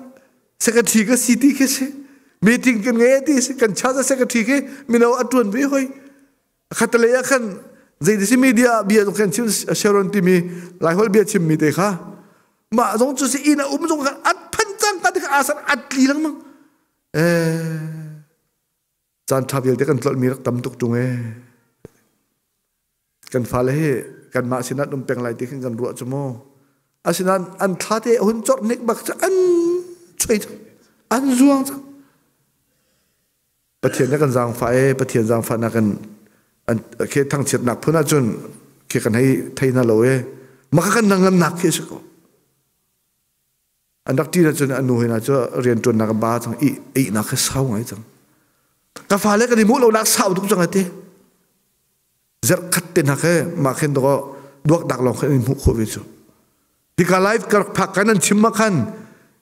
secretary ka si ti khi si. Meeting kan ngei ti si. Kan charge secretary khi mino a tuan ve hoi. Khatalei ah khan zei si media bia zong kan chim Sharon timi Laiholh bia chim mi te kha mah zong cu si inn a um zong khan at phan cang ka te kha asan at tli lengmang eh caan tha vialte kan tlolh mi rak tam tuk tung eh Kan fale hi kanmah sinah um peng lai ti khin kan ruah cu mu. Asinain an thla te a hun corh nik bak cu an choi cang. An zuang cang. Pathian na kan zaangfah e Pathian zaangfahnak kan an khi thangchiatnak phun ahcun khi kan hei thei hna lo e maka kan danglamnak khi a si ko. An rak ṭin ahcun a nu hina cu rianṭuannak a ba cang i ihnak khi sau ngai cang. Ka fale kan i hmuh lonak sau tuk cang a ti. Zarh khat te hna khi mah khin dawk duakdak lawng khin in hmuh khawh ve cu. Hika live ka rak phak kan an chim ma khan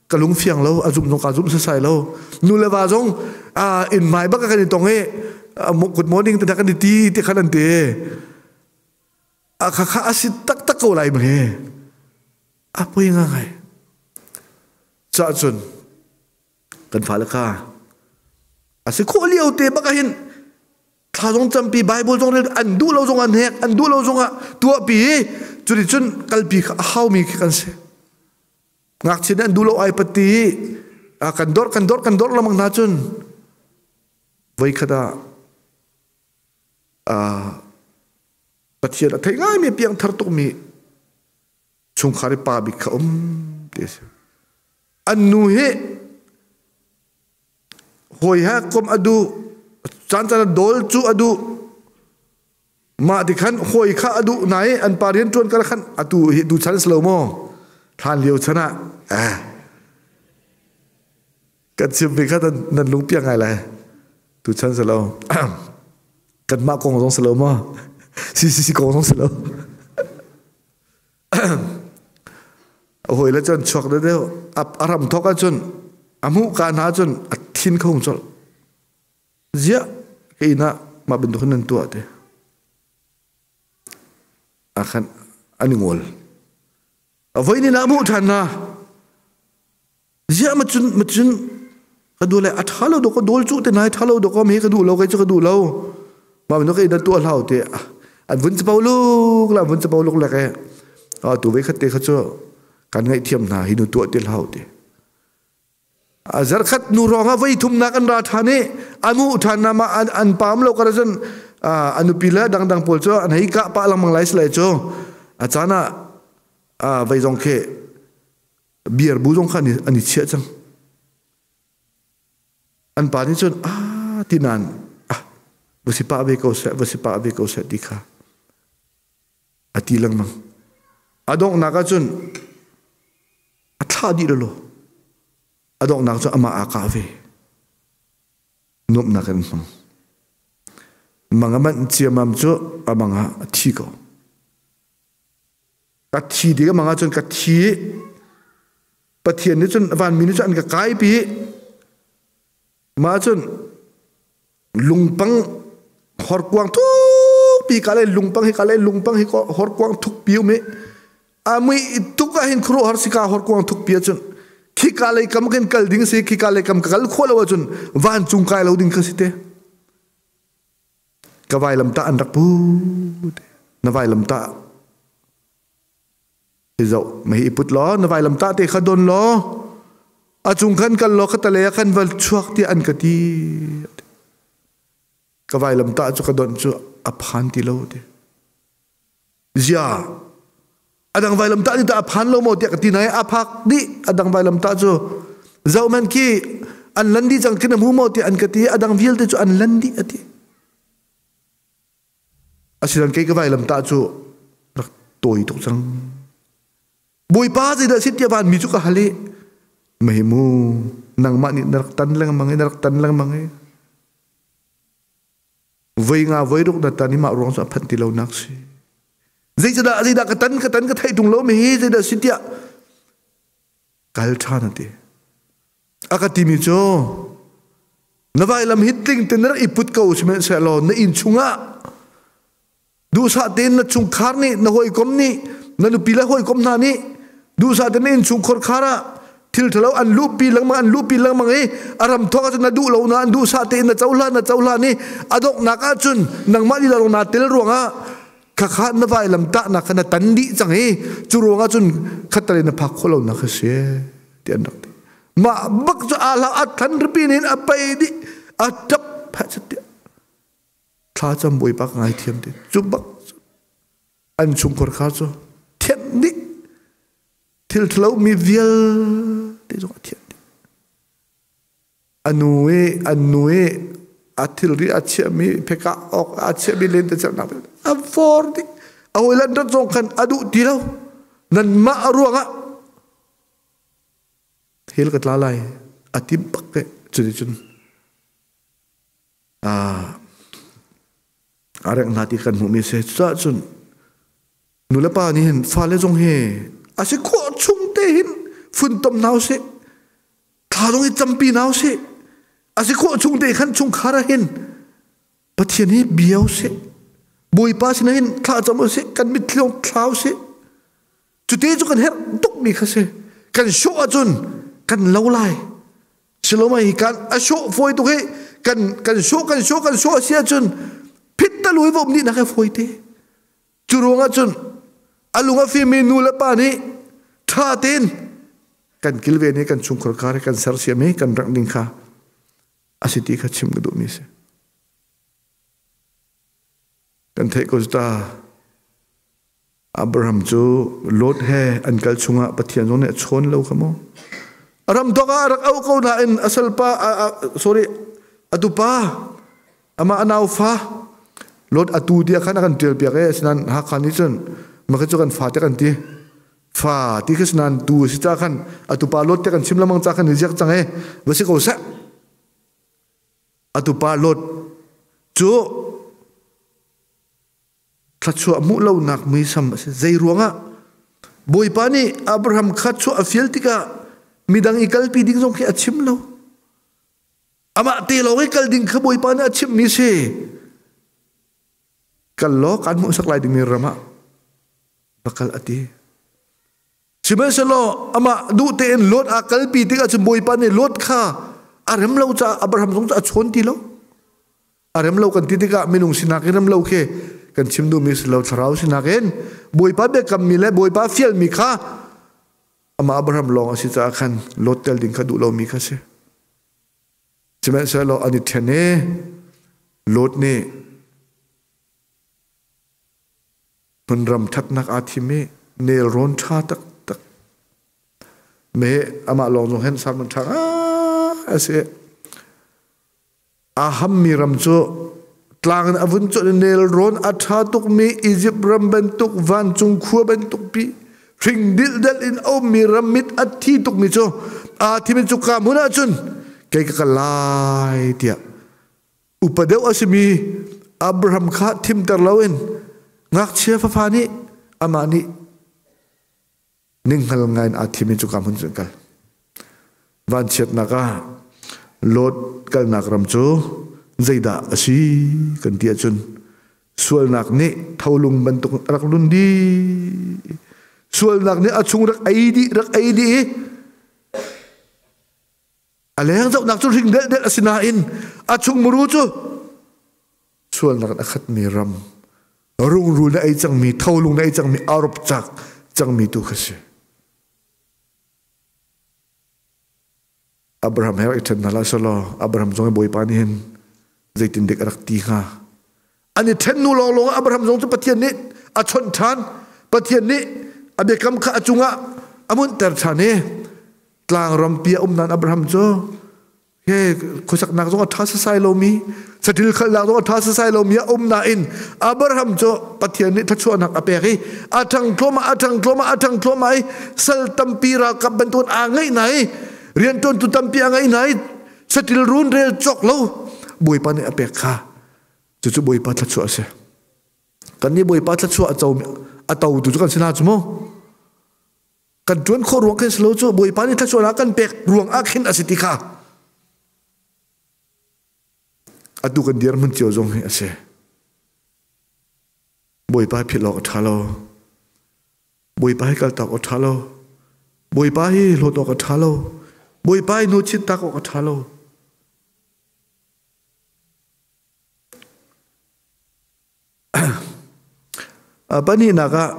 ka lung fiang lo a zum zong ka zum sasai lo nu le va zong in mai bak kan i tong i good morning te kan i ti ti khan an ti a kha kha a si taktak ko lai ma he a poi nga ngai ca cun kan fale kha a si khawh lio te bak hin thla zong campi bible zong rel an duh lo zong an hek an duh lo zong ah tuahpi cuni cun kalpi kha a haumi khi kan si ngakchia nih an duh lo ai pati kan dor kan dor kan dor lamang hna cun voi khat ah Pathian a thei ngaimi piangthar tukmi chungkhar i pa bik kha um ti a si. An nu hi hawi he kom a duh caan caan ah dawl cu a duh mah ti khan hawi kha a duh nai an pa rian ṭuan kar khan atu hi tu chan si lo maw thlan lio chan ah eh kan chim mi kha nan lung piak ngai lai tu chan si lo kanmah kong zong si lo maw CCC kong zong si lo a hawi le cun chuak deuh a ram thok ahcun a hmuh ka hna cun a thin kho colh ziah ka inn ah mah bantuk hin nan tuah te a khan an i ngol a voi ni na hmuh ṭhan na Ziah macun macun ka duh le a ṭha lo dawk ka dawl cu te nai ṭha lo dawk mi ka duh lo kei cu ka duh lo mah minung ka in tuah hlau te an vun capo luk la vun capo luk lek e a tu ve khat te kha cu kan ngaihthiam hna hi nu tuah ti hlau te a zarkhat nu rong ah voi thumnak an ra ṭhan i anu ṭhan na ma an pam lo kar cun a nupi le dangdang pawl cu an hei kah pah lengmang lai si lai cu a caan ah vei zong khi beer bu zong kha an i chiah cang. An pa nih cun ah ti nain ah va si pah ve ko seh va si pah ve ko seh ti kha a ti lengmang. A donghnak ah cun a thlah dih lo. A donghnak cu amah aa kah ve. Nuamhnak in hmang. Mang a manh ciamam cu a mang ah a thi ko. Ka thi ti ka mang ahcun ka thi Pathian nih cun vanmi nih cun an ka kaipi mah cun lungpang horkuang thukpi ka le lungpang hi ka le lungpang hi horkuang thukpi um i a mui tuk ah hin khuaruahhar si ka horkuang thukpi ahcun khika lei kam kan kal ding si khika lei kam ka kal khawh lo ahcun vancung kai lo ding kha si te Ka vailamtah an rak put. Na vailamtah hi zoh mei i put law na vailamtah te kha don law a cung khan kal law khatale ah khan val chuak tiah an ka ti. Ka vailamtah cu ka don cu a phan ti lo ti. Zia a dang vailamtah nih tah a phan lo maw tiah ka ti nai a phak dih a dang vailamtah cu zohman khi an lan dih cang khi na hmu maw tiah an ka ti a dang vialte cu an lan dih a ti asinan kei ka vailamtah cu rak tawi tuk cang Bawipa zeidah si tiah vanmi cu ka hal i mei mu nangmah nih na rak tan lengmang i na rak tan lengmang i Voi nga voi ruk na tan i mah ruang cu a phanh ti lo nak si. Zeicadah zeidah ka tan ka tan ka theih tung lo mi hi zeidah si tiah kal ṭhan a ti. A ka timi cu na vailam hi tling te na rak i put ko sihmanhsehlaw na inn chungah Duhsah tein na chungkhar nih, na hawikom nih, na nupi le hawikom hna nih duhsah tein na innchungkhar khar ah thil ṭhalo an luhpi lengmang an luhpi lengmang i a ram thawk ahcun na duh lo na an duhsah tein na cohlan na cohlan i a donghnak ahcun nangmah lila lawng naa tel ruangah khakha na vailam tahnak kha na tan dih cang i cu ruangah cun khattale na phak khawh lonak kha si ti an rak ti mah bak cu aa hlau a thlan ripi in a pei dih a ṭap tiah Thlacam Bawipa ka ngaithiam ti cu bak an chungkhar kha cu thianh dih. Thil ṭhalo mi vialte zong a thianh dih. A nu i an nu i a thilri a chiahmi phekah awk a chiahmi lentecelhnak a for dih. A hawi rat zong khan a duh ti lo. Nanmah a ruangah hell ka tla lai a tim bak ke cuticun a rengh hna ti kan hmuhmi a si. Cucaah cun nulepa nih hin fale zong hi a si khawh chung te hin funtom hna usih. Thla zong hi campi hna usih. A si khawh chung te khan chungkhar ah hin Pathian hi bia usih. Bawipa sinah hin thla cam usih. Kan mitthli zong thla usih. Cute cu kan herh tukmi kha si. Kan sawh ahcun kan lo lai. Siloma hi kan a sawh fawi tuk hi kan kan sawh kan sawh kan sawh a si ahcun phit ta lui va um dih nak hi fawi te. Cu ruangah cun a lung a fimmi nu le pa nih ṭha tein kan kilven i kan chungkhar kar kan sersiam i kan rengh ding kha a si ti kha chim ka duhmi a si. Kan theih ko ta Abraham cu Lot he an kal chungah Pathian zong nih a chawn lo kha mu. A ram dok ah a rak auh ko nain a salpa sorry a tupa amah a naufa Lot atu tiah khan a kan ṭial piak e asinain Hakha nih cun maka cu kan fa te kan ti fa ti khi sinan tu a si ca khan a tupa Lot te kan chim lamang ca khan i ziak cang e va si ko seh a tupa Lot cu Thluachuah hmuh lonak muisam a si. Zei ruangah? Bawipa nih Abraham kha chuah a fial tikah midang i kalpi ding zong khi a chim lo. Amah te lawng i kal ding kha Bawipa nih a chimmi si. Kal law kan hmuhsak lai dingmi ram ah va kal a ti. Sihmanhsehlaw amah duh tein Lot aa kalpi tikah cun Bawipa nih Lot kha a rem lo caah Abraham zong cu a chawn ti lo. A rem lo kan ti tikah minung sinak in rem lo khi kan chim duhmi si lo thlarau sinak in Bawipa biakammi le Bawipa fialmi kha amah Abraham lawng a si caah khan Lot tel ding kha duh lomi kha si. Sihmanhsehlaw an i ṭhen i Lot nih Hmunram ṭhatnak aa thim i nelrawn ṭha taktak. Meheh amah lawng zong hen salmon ṭha ngai a si. Aa hammi ram cu tlang in a vun cuanh i nelrawn a ṭha tukmi Izipt ram bantuk vancung khua bantuk pi hring dildel in a ummi ram mit a thi tukmi cu aa thim i cuka hmun ah cun kei ka kal lai tiah Upa deuh a simi Abraham kha thimter loin ngakchia fafa nih amah nih ninghngal ngaiin aa thim i cuka hmun cu an kal. Vanchiatnak ah Lot kalnak ram cu zeidah a si kan ti ahcun sualnak nih tholung bantuk a rak lun dih. Sualnak nih a chung rak ei dih rak ei dih i A leng zohnak cu hring delh a si nain a chung muru cu sualnak in a khatmi ram rungrul na ei cangmi tholung na ei cangmi arop cak cangmi tu kha si. Abraham he rak i ṭhen hna hlah selaw Abraham zong hi Bawipa nih hin zeitin dek a rak ti hnga. An i ṭhen hnu lawnglawng ah Abraham zong cu Pathian nih a chawnh ṭhan. Pathian nih a biakam kha a cungah a munhter ṭhan i tlangram pi a um nain Abraham cu he khuasaknak zong a ṭha sasai lomi saṭil khalnak zong a ṭha sasai lomi a um nain Abraham cu Pathian nih thluachuahnak a pek i a ṭhang thluahmah a ṭhang thluahmah a ṭhang thluahmah i sal tampi ralkap bantukin aa ngeih hna i rianṭuantu tampi a ngeih hna i saṭil run rel cawk lo Bawipa nih a pek kha cucu Bawipa thluachuah a si. Kannih Bawipa thluachuah a co a totu cu kan si hna cu mu. Kan ṭuan khawh ruang khin si lo cu Bawipa nih thluachuahnak kan pek ruang ah khin a si ti kha atu kan dirhmun cio zong hi a si. Bawipa philh awk a ṭha lo. Bawipa hi kaltak awk a ṭha lo. Bawipa hi hlawt awk a ṭha lo. Bawipa hi hnuchit tak awk a ṭha lo. Pahnihnak ah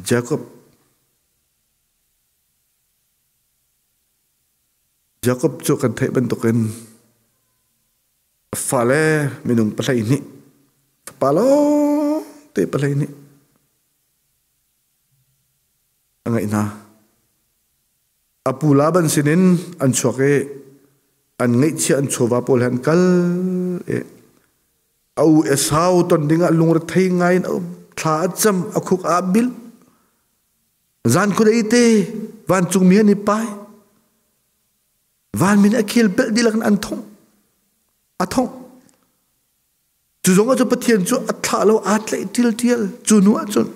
Jakob Jakob cu kan theih bantukin fale minung 12 fapa lawngte 12. a ngeih hna. A pu Laban sinin an chuak i an ngeihchiah an chawva pawl he an kal i a u Esau ton dingah lungrethei ngai in a um. Thla a cam, a khuk aa bil. Zan khuadei te vancungmi an i pai. Vanmi nih a khel pelh dihlak in an thongh. A thongh. Cu zong ah cu Pathian cu a thlah lo aa tlaih ṭialṭial. Cu hnu ah cun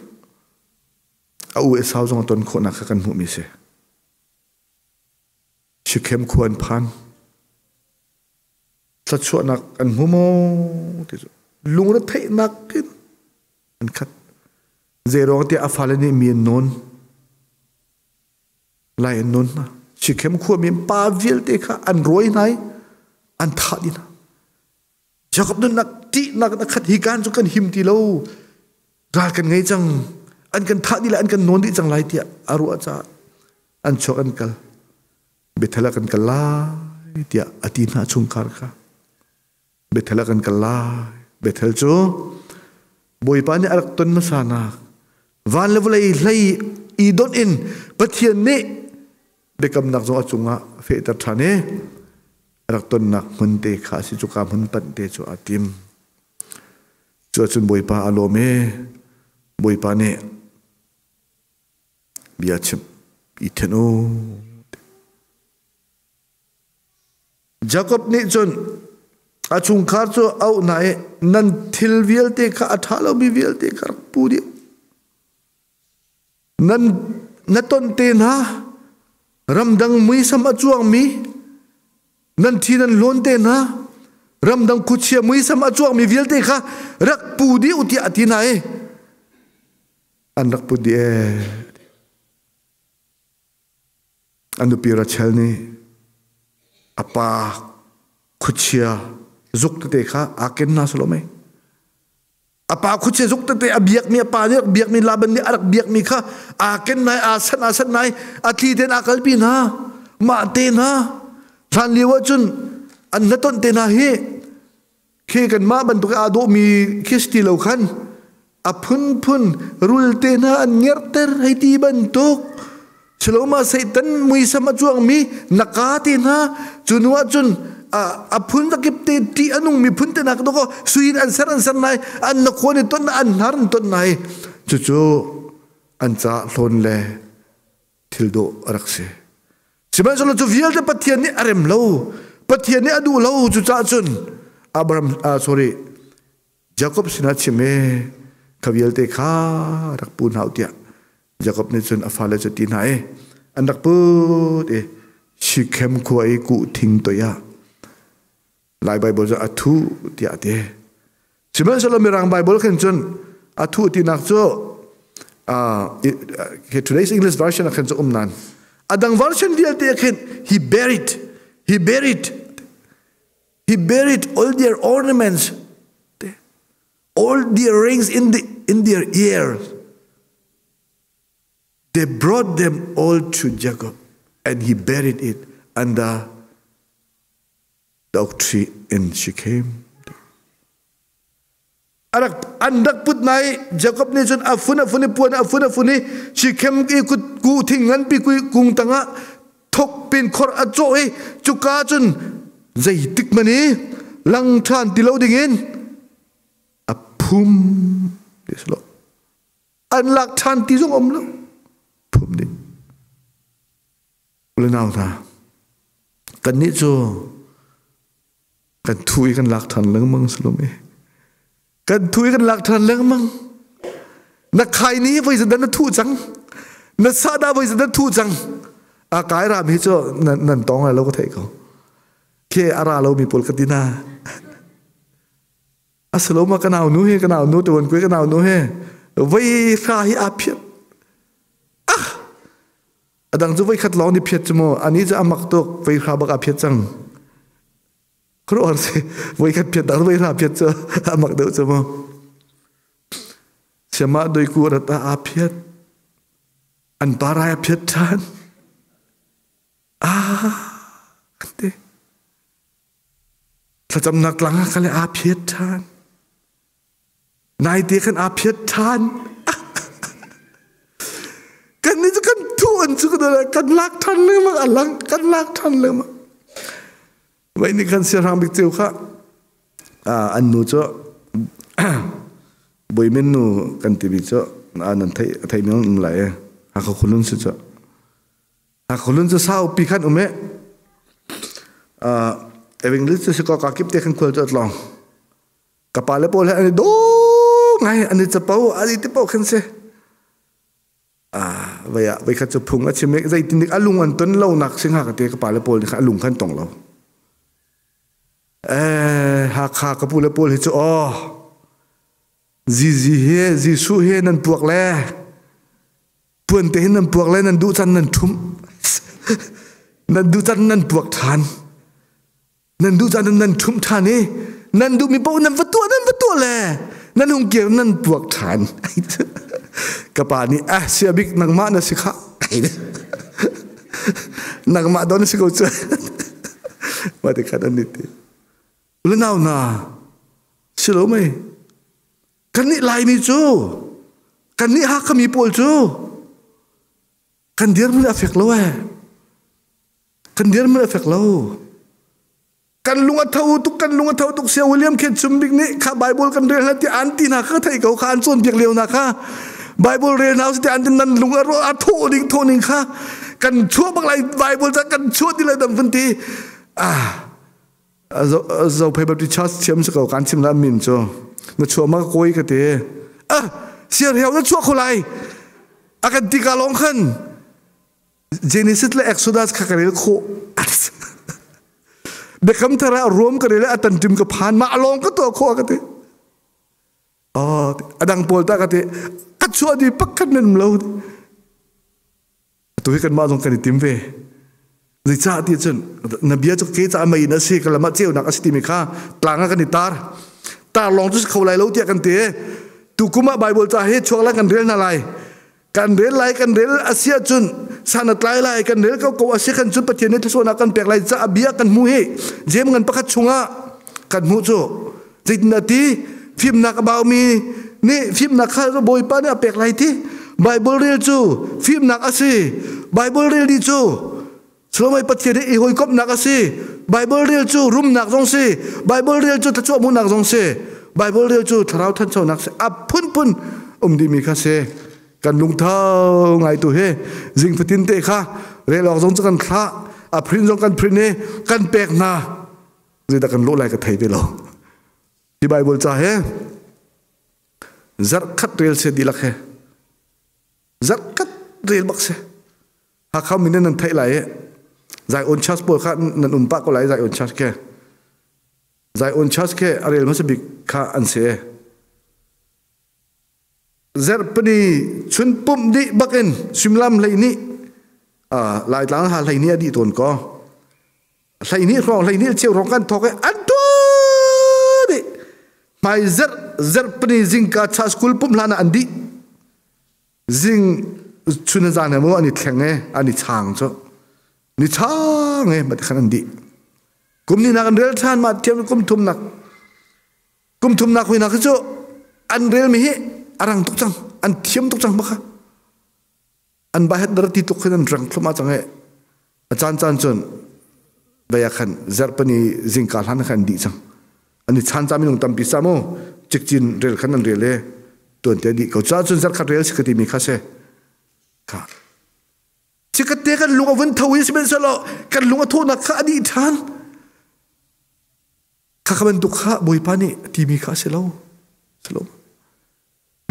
a u Esau zong a ton khawhnak kha kan hmuhmi a si. Shechem khua an phan. Thluachuahnak an hmu maw ti cu lungretheihnak in an khat. Zeiruang tiah a fale nih mi an nawn. Lai an nawn hna. Shechem khuami pa vialte kha an rawi hna i an thah dih hna. Jakob nunnak ṭihnak in a khat hi kan cu kan him ti lo. Ral kan ngei cang. An kan thah dih lai, an kan nawn dih cang lai tiah a ruah caah an chuak an kal. Bethel ah kan kal lai tiah a ti hna chungkhar kha. Bethel ah kan kal lai. Bethel cu Bawipa nih a rak ton hmasa nak van le vawlei hlei i donh in Pathian nih biakamnak zong a cungah fehter ṭhan i a rak tonnak hmun te kha a si cuka hmun panh te cu aa tim. Cu ahcun Bawipa a lawm i Bawipa nih bia chimh i then u. Jakob nih cun a chungkhar cu a auh hna i nan thil vialte kha a ṭha lomi vialte kha rak pu dih. Nan na ton te hna ramdang muisam a cuangmi nan thi nan hlawn te hna ramdang khuachia muisam a cuangmi vialte kha rak pu dih u tiah a ti hna i an rak put dih ee. A nupi Rachel nih a pa khuachia zuk tete kha aa ken hna silo mei. A pa khuachia zuk tete a biakmi a pa nih a rak biakmi Laban nih a rak biakmi kha aa ken nai aa sanh aa sanh nai a thli tein aa kalpi hna mah te hna hlan lio ahcun an hnatonh te hna hi Khi kanmah bantuk aa dawhmi khi si ti lo khan a phunphun rul te hna an ngerhter hei ti bantuk siloma Satan muisam a cuangmi naka te hna cu nu ahcun a phun zakip te ṭih a nungmi phun te hna ka sui in an ser an ser nai an na khuan i ton an hnar an ton nai cucu an ca hlawn le thil dawh a rak si. Sihmanhsehlaw cu vialte Pathian nih a rem lo. Pathian nih a duh lo. Cucaah cun Abraham sorry Jacob sinah chim e kha vialte kha rak pu hna u tiah Jacob nih cun a fale cu ti hna i an rak put i Shechem khua i kuh thing toi ah Lai Bible cu a thu tiah a ti. Sihmanhsehlaw Mirang Bible khin cun a thu tinak cu today's English version ah khin cu um nan. A dang version vialte khin he buried he buried he buried all their ornaments all their rings in the in their ears they brought them all to Jacob and he buried it under the oak tree in Shechem. Arak an rak put nai Jacob nih cun a fun a fun i puan a fun a fun i Shechem i kut ku thing nganpi kung tangah thok pin khor a cawh i cuka cun zeitik man i lang ṭhan ti lo dingin a phum ti silo an lak ṭhan ti zong um lo phum ding U le nau hna, kannih cu kan thu i kan lak ṭhan lengmang si lo mi. Kan thu i kan lak ṭhan lengmang. Na khai ni voi zan na thu cang. Na sahdah voi zan na thu cang. A kai ram hi cu nan tong lai lo ka theih ko. Khi a ra lo mi pawl ka ti na. Asaloma ka nau nu he ka nau nu tuan kui ka nau nu he voi hra hi a phiat. Ah A dang cu voikhat lawng ni phiat cu mu. Ani cu a mak tuk. Voi hra bak a phiat cang. Khuaruahhar si. Voikhat phiat dang voi hra phiat cu a mak deuh cu mu. Siamah doiku rat ah aa phiat. An parai a phiat ṭhan. Ah, kan ti. Thlacamnak tlang ah kale aa phiat ṭhan. Naite khan aa phiat ṭhan. Kan Kan ni cu kan thu an cu kan lak than lengmang a lang kan lak than lengmang. Vai nih khan siahrang bik ceu kha an nu cu Buimin nu kan timi cu nan thei thei mi um lai e. Hakha khulun si cu. Hakha khulun cu saupi khan um e. Evangelist cu si ko ka kip te khan khual cu atlong. Ka pa le pawl he an i do ngai an i capo an i ti po khan si. Vai ah voi khat cu phung a chim i zeitin dik a lung an ton lo nak si hnga ka te ka pa le pawl nih khan a lung khan tong lo. Eh Hakha ka pu le pawl hi cu aw Zizi he Jesuh he nan puak le puan te hin nan puak le nan duh can nan ṭhumh nan duh can nan puak ṭhan nan duh caan nan ṭhumh ṭhan i nan duhmi paoh nan va tuah nan va tuah le nan hung kir nan puak ṭhan. Ka pa nih ah sia bik nangmah na si kha, nangmah don si ko cu. Mah ti khan an ti unau na si lo mei. Kannih Laimi cu, kannih Hakha mi pawl cu kan dirhmun a fek lo eh. Kan dirhmun a fek lo. Kan lung a tho tuk, kan lung a tho tuk. Sia William Khen Chum Bik nih kha Bible kan rel hna ti an ti hna kha thei ko kha an cawn piak lio na kha Bible rel hna ti an ti nan lung a ro a tho ding tho ning kha kan chuah bak lai Bible ca kan chuah ti lai dam vun ti ah zo phei Baptist Church thiam si ko kan chim la min cu na chuah ma koi ka te ah siar heu na chuah kho lai a kan ti ka long khan Genesis le Exodus kha ka rel khawh. Biakam thar ah Rom ka rel a tantim ka phan mah lawng ka tuah khawh ka ti. Oh, adang pawl ta ka ti. A chuah di pakhat nan lo. Tu hi kan mah zong kan i tim ve. Zeicah ti cun na bia cu ke ca mei na si ka lam ah ceunak a si timi kha tlang ah kan i tar. Tar lawng cu si kho lai lo tiah kan ti. Tu kum ah Bible ca hi chuak lai kan rel hna lai. Kan rel lai, kan rel a si ahcun san a tlai lai. Kan rel ko ko a si kan cun Pathian nih thluachuahnak kan pek lai caah bia kan hmu hi Jeim ngan pakhat chungah kan hmuh cu zeitin ti fimnak a baumi nih fimnak kha Bawipa nih a pek lai ti. Bible rel cu fimnak a si. Bible rel dih cu Solomon Pathian i hawikomhnak a si. Bible rel cu rumnak zong si. Bible rel cu thluachuah hmuhnak zong si. Bible rel cu thlarau thanchonak si. A phunphun um dihmi kha si. Kan lungtho ngai tu hi zing fatin te kha rel awk zong cu kan thlah. A print zong kan print i kan pek hna. Zeidah kan lawh lai ka thei ve lo. Hi Bible ca he zarh khat rel se dihlak he zarh khat rel bak si. Hakha min nan theih lai i Zion Church pawl kha nan um pah ko lai. Zion Church ke Zion Church ke a rel hmasa bik kha an si. Zerpani chun pumh dih bakin suimilam 12 Laitlang ha 12 a dih tawn ko. 12 hrawng, 12 cheu hrawng kan thawk i an tuah dih. Hmai zarh zarhpani zingka cha school pumh hlan ah an dih. Zing chun zan he mu an i thleng e, an i chang cu ni chang e mat khan an dih. Kum ni nak an rel than ma thiam kum thum nak kum thum nak hui nak cu an rel mi hi arang tuk cang, an thiam tuk cang baka an ba het dar ti tuk khin an rang thluma cang e. A caan caan cun vaya khan zarhpani zingka hlan khan dih cang. An i chan ca minung tampi sa mu cikcin rel khan an rel e tuan te dih ko ca cun zarkhat rel si ka timi kha se kha chikatte kan lung a vun tho i sihmanhsehlaw kan lung a thawhnak kha a dih ṭhan kha kha bantuk kha Bawipa nih timi kha a si lo si lo.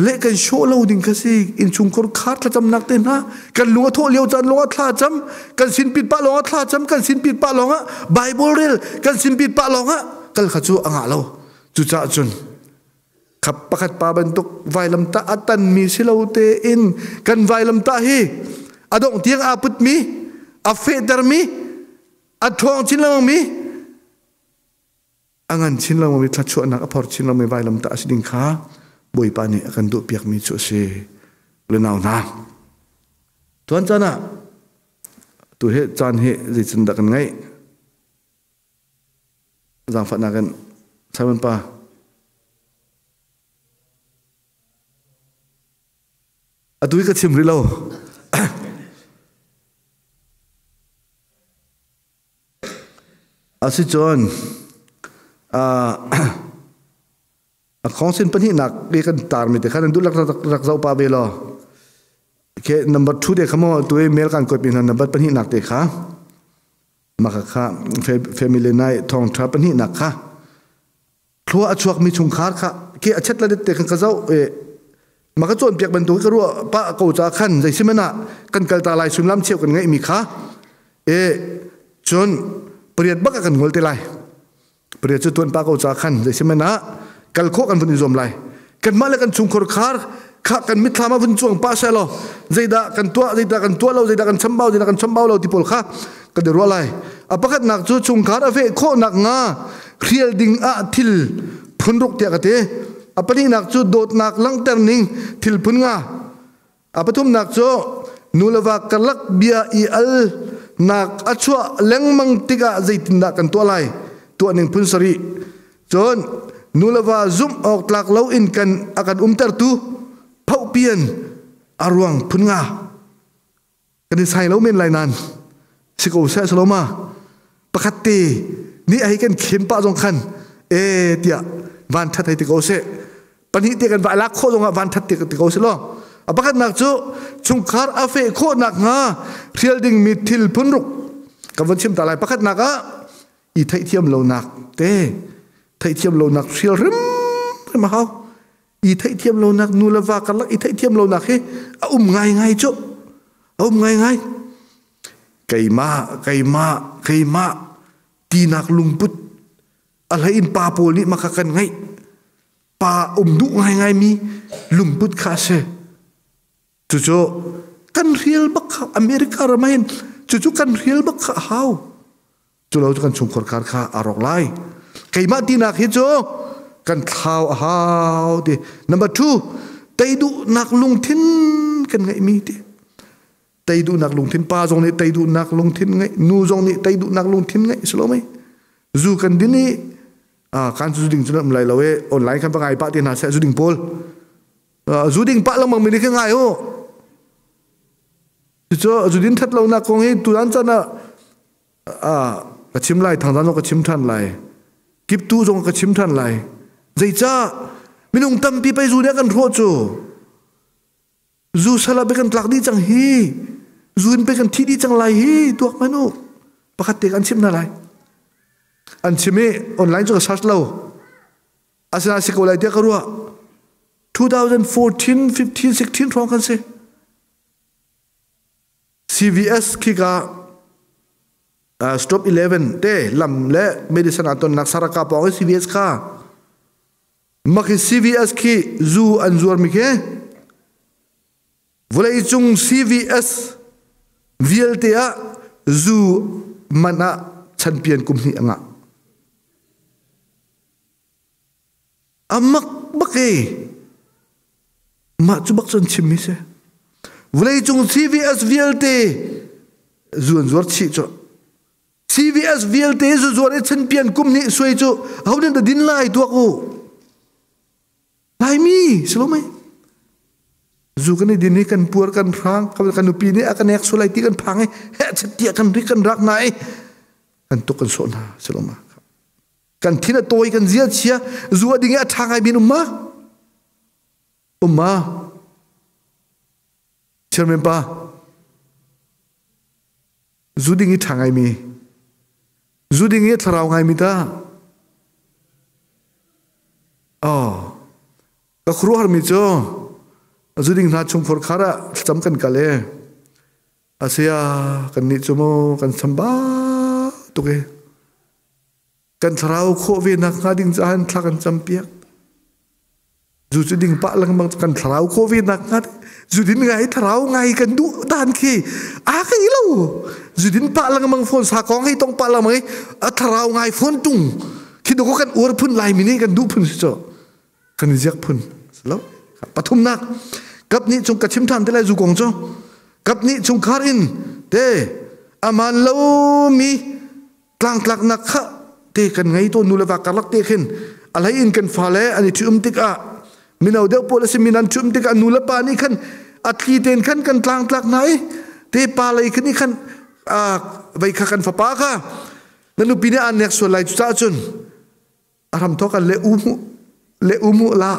Le kan hrawh lo ding kha si. Innchungkhar khar thlacamnak te hna kan lung a thawh lio caan lawng ah thla cam, kan sinpit pah lawng ah thla cam, kan sinpit pah lawng ah Bible rel, kan sinpit pah lawng ah kal kha cu a ngah lo. Cucaah cun khap pakhat pa bantuk vailamtah a tanmi si lo tein kan vailamtah hi a dongh tiang aa putmi, a fehtermi, a ṭhawng chin lengmangmi, a ngan chin lengmangmi, thluachuahnak a phor chin lengmangmi vailamtah a si ding kha Bawipa nih a kan duhpiakmi cu a si. Le nau hna, tuan caan ah tu hi caan hi zeitin dah kan ngeih? Zaangfahnak in Simon pa. Atu hi ka chim rih lo. Asicun a khawngsin pahnihnak i kan tarmi te kha nan duh rak zoh pah ve law. Okay, number 2 te kha maw tu i mail kan kuatmi hna number pahnihnak te kha maka kha family nai thawngtha pahnihnak kha thlua a chuakmi chungkhar kha ke a chet la det te khan ka zoh e maka cawnpiak bantuk ka ruah pa ko ca khan zeisimana kan kal ta lai sullam cheu kan ngeihmi kha e cun pariat bak kan ngol te lai pariat cu tuan pa ko ca khan zeisimana kal khawh kan vun i zuam lai kanmah le kan chungkhar khar kha kan mitthlam ah vun cuang pa seh law zeidah kan tuah zeidah kan tuah lo zeidah kan chambau zeidah kan chambau lo ti pawl kha kan i ruah lai a pakhatnak cu chungkhar a feh khawhnak nga hrial ding ah thil phun ruk tiah ka ti a pahnihnak cu dawtnak langhter ning thil phun nga A pathumnak cu nu le va karlak bia i al nak a chuah lengmang tikah zeitindah kan tuah lai? Tuah ning phun sarih. Cun nu le va zumh awk tlak lo in kan a kan umtertu phohpian a ruang phun nga. Kan i sai lo men lai nan si ko seh saloma pakhat te ni a hei kan khen pah zong khan e tiah van that hei ti ko seh pahnih te kan va lak khawh zongah van that te ti ko seh law a pakhatnak cu chungkhar a feh khawh nak hnga hrial ding mi thil phun ruk kan von chim ta lai pakhatnak ah i theihthiam lonak te theihthiam lonak hrial hrim hrim a hau i theihthiam lonak nu le va karlak i theihthiam lonak hi a um ngaingai cu a um ngaingai keimah keimah keimah tinak lungput a hlei in pa pawl nih maka kan ngeih pa um duh ngaingai mi lungput kha a si cucu kan hrial bak kha America ram hin cucu kan hrial bak kha a hau cu lo cu kan chungkhar khar kha a rawk lai keimah tinak hi cu kan thlau a hau ti number two tei duhnak lungthin kan ngeihmi ti tei duhnak lungthin pa zong nih tei duhnak lungthin ngeih nu zong nih tei duhnak lungthin ngeih si lo mei zu kan din i kan zu ding cu um lai lo e online kan pa ngai pah te hna seh zu ding pawl zu ding pah lengmang mi nih kan ngai u cucu zu din that lonak kong hi tuan chan ah ka chim lai thangzang zong ka chim than lai kiptu zong ka chim than lai zeicah minung tampi pei zu nih a kan hrawh cu zu sala pe kan tlak dih cang hi zu in pe kan thi dih cang lai hi tuak man u pakhat te kan chim hna lai an chim i online cu ka search lo asina si ko lai tiah ka ruah 2014 15 16 hrawng kan si CVS khika stop 11 te lam le medicine ah tonnak saraka pawng i CVS kha makhi CVS khi zu an zuar mi khi vawlei cung CVS vialte ah zu man ah champion kum hnih a ngah A mak bak e. Mah cu bak cun chim mi si. Vawleicung CVS vialte zuan zuar chih cu. CVS vialte zu zuar i champion kum nih suai cu ho nih dah din lai tuak u. Laimi si lo mei. Zu kan i din i kan puar kan hrang kan nupi nih a kan ek sulai ti kan phang i heh chat kan rik kan rak na i kan tuk kan sawh hna si lo ma. Kan thin a tawi kan zia chia zu a ding i a ṭha ngai min um ma? Um ma? Chairman pa zu ding i ṭha ngai mi zu ding i thlarau ngai mi ta oh ka khuaruahhar mi cu zu ding hna chungkhur khar ah thlacam kan kal e asia kan nih cu mu kan chamba tuk e Kan thlarau khawh ve nak hnga ding caah thla kan campiak. Zu cu ding pah lengmang kan thlarau khawh ve nak hnga zu din ngai thlarau ngai kan duh dan khi a kai lo zu din pah lengmang phone sa kong hei tong pah lengmang i a thlarau ngai phone tung khi do kan uar phun lai mi nih kan duh phun si cho kan i ziak phun lo pathumnak kap nih chung ka chim than te lai zu kong cu kap nih chungkhar in te aman lo mi tlangtlaknak kha te kan ngei tawn nu le va karlak te khin a hlei in kan fale an i ṭhium tikah mino deuh pawl a simi nan ṭhium tikah nu le pa nih khan a thli tein khan kan tlangtlak hna i te pa lei khan nih khan vei kha kan fapa kha. Na nupi nih aan nek sual lai cucaah cun a hram thawk le u mu le u mu la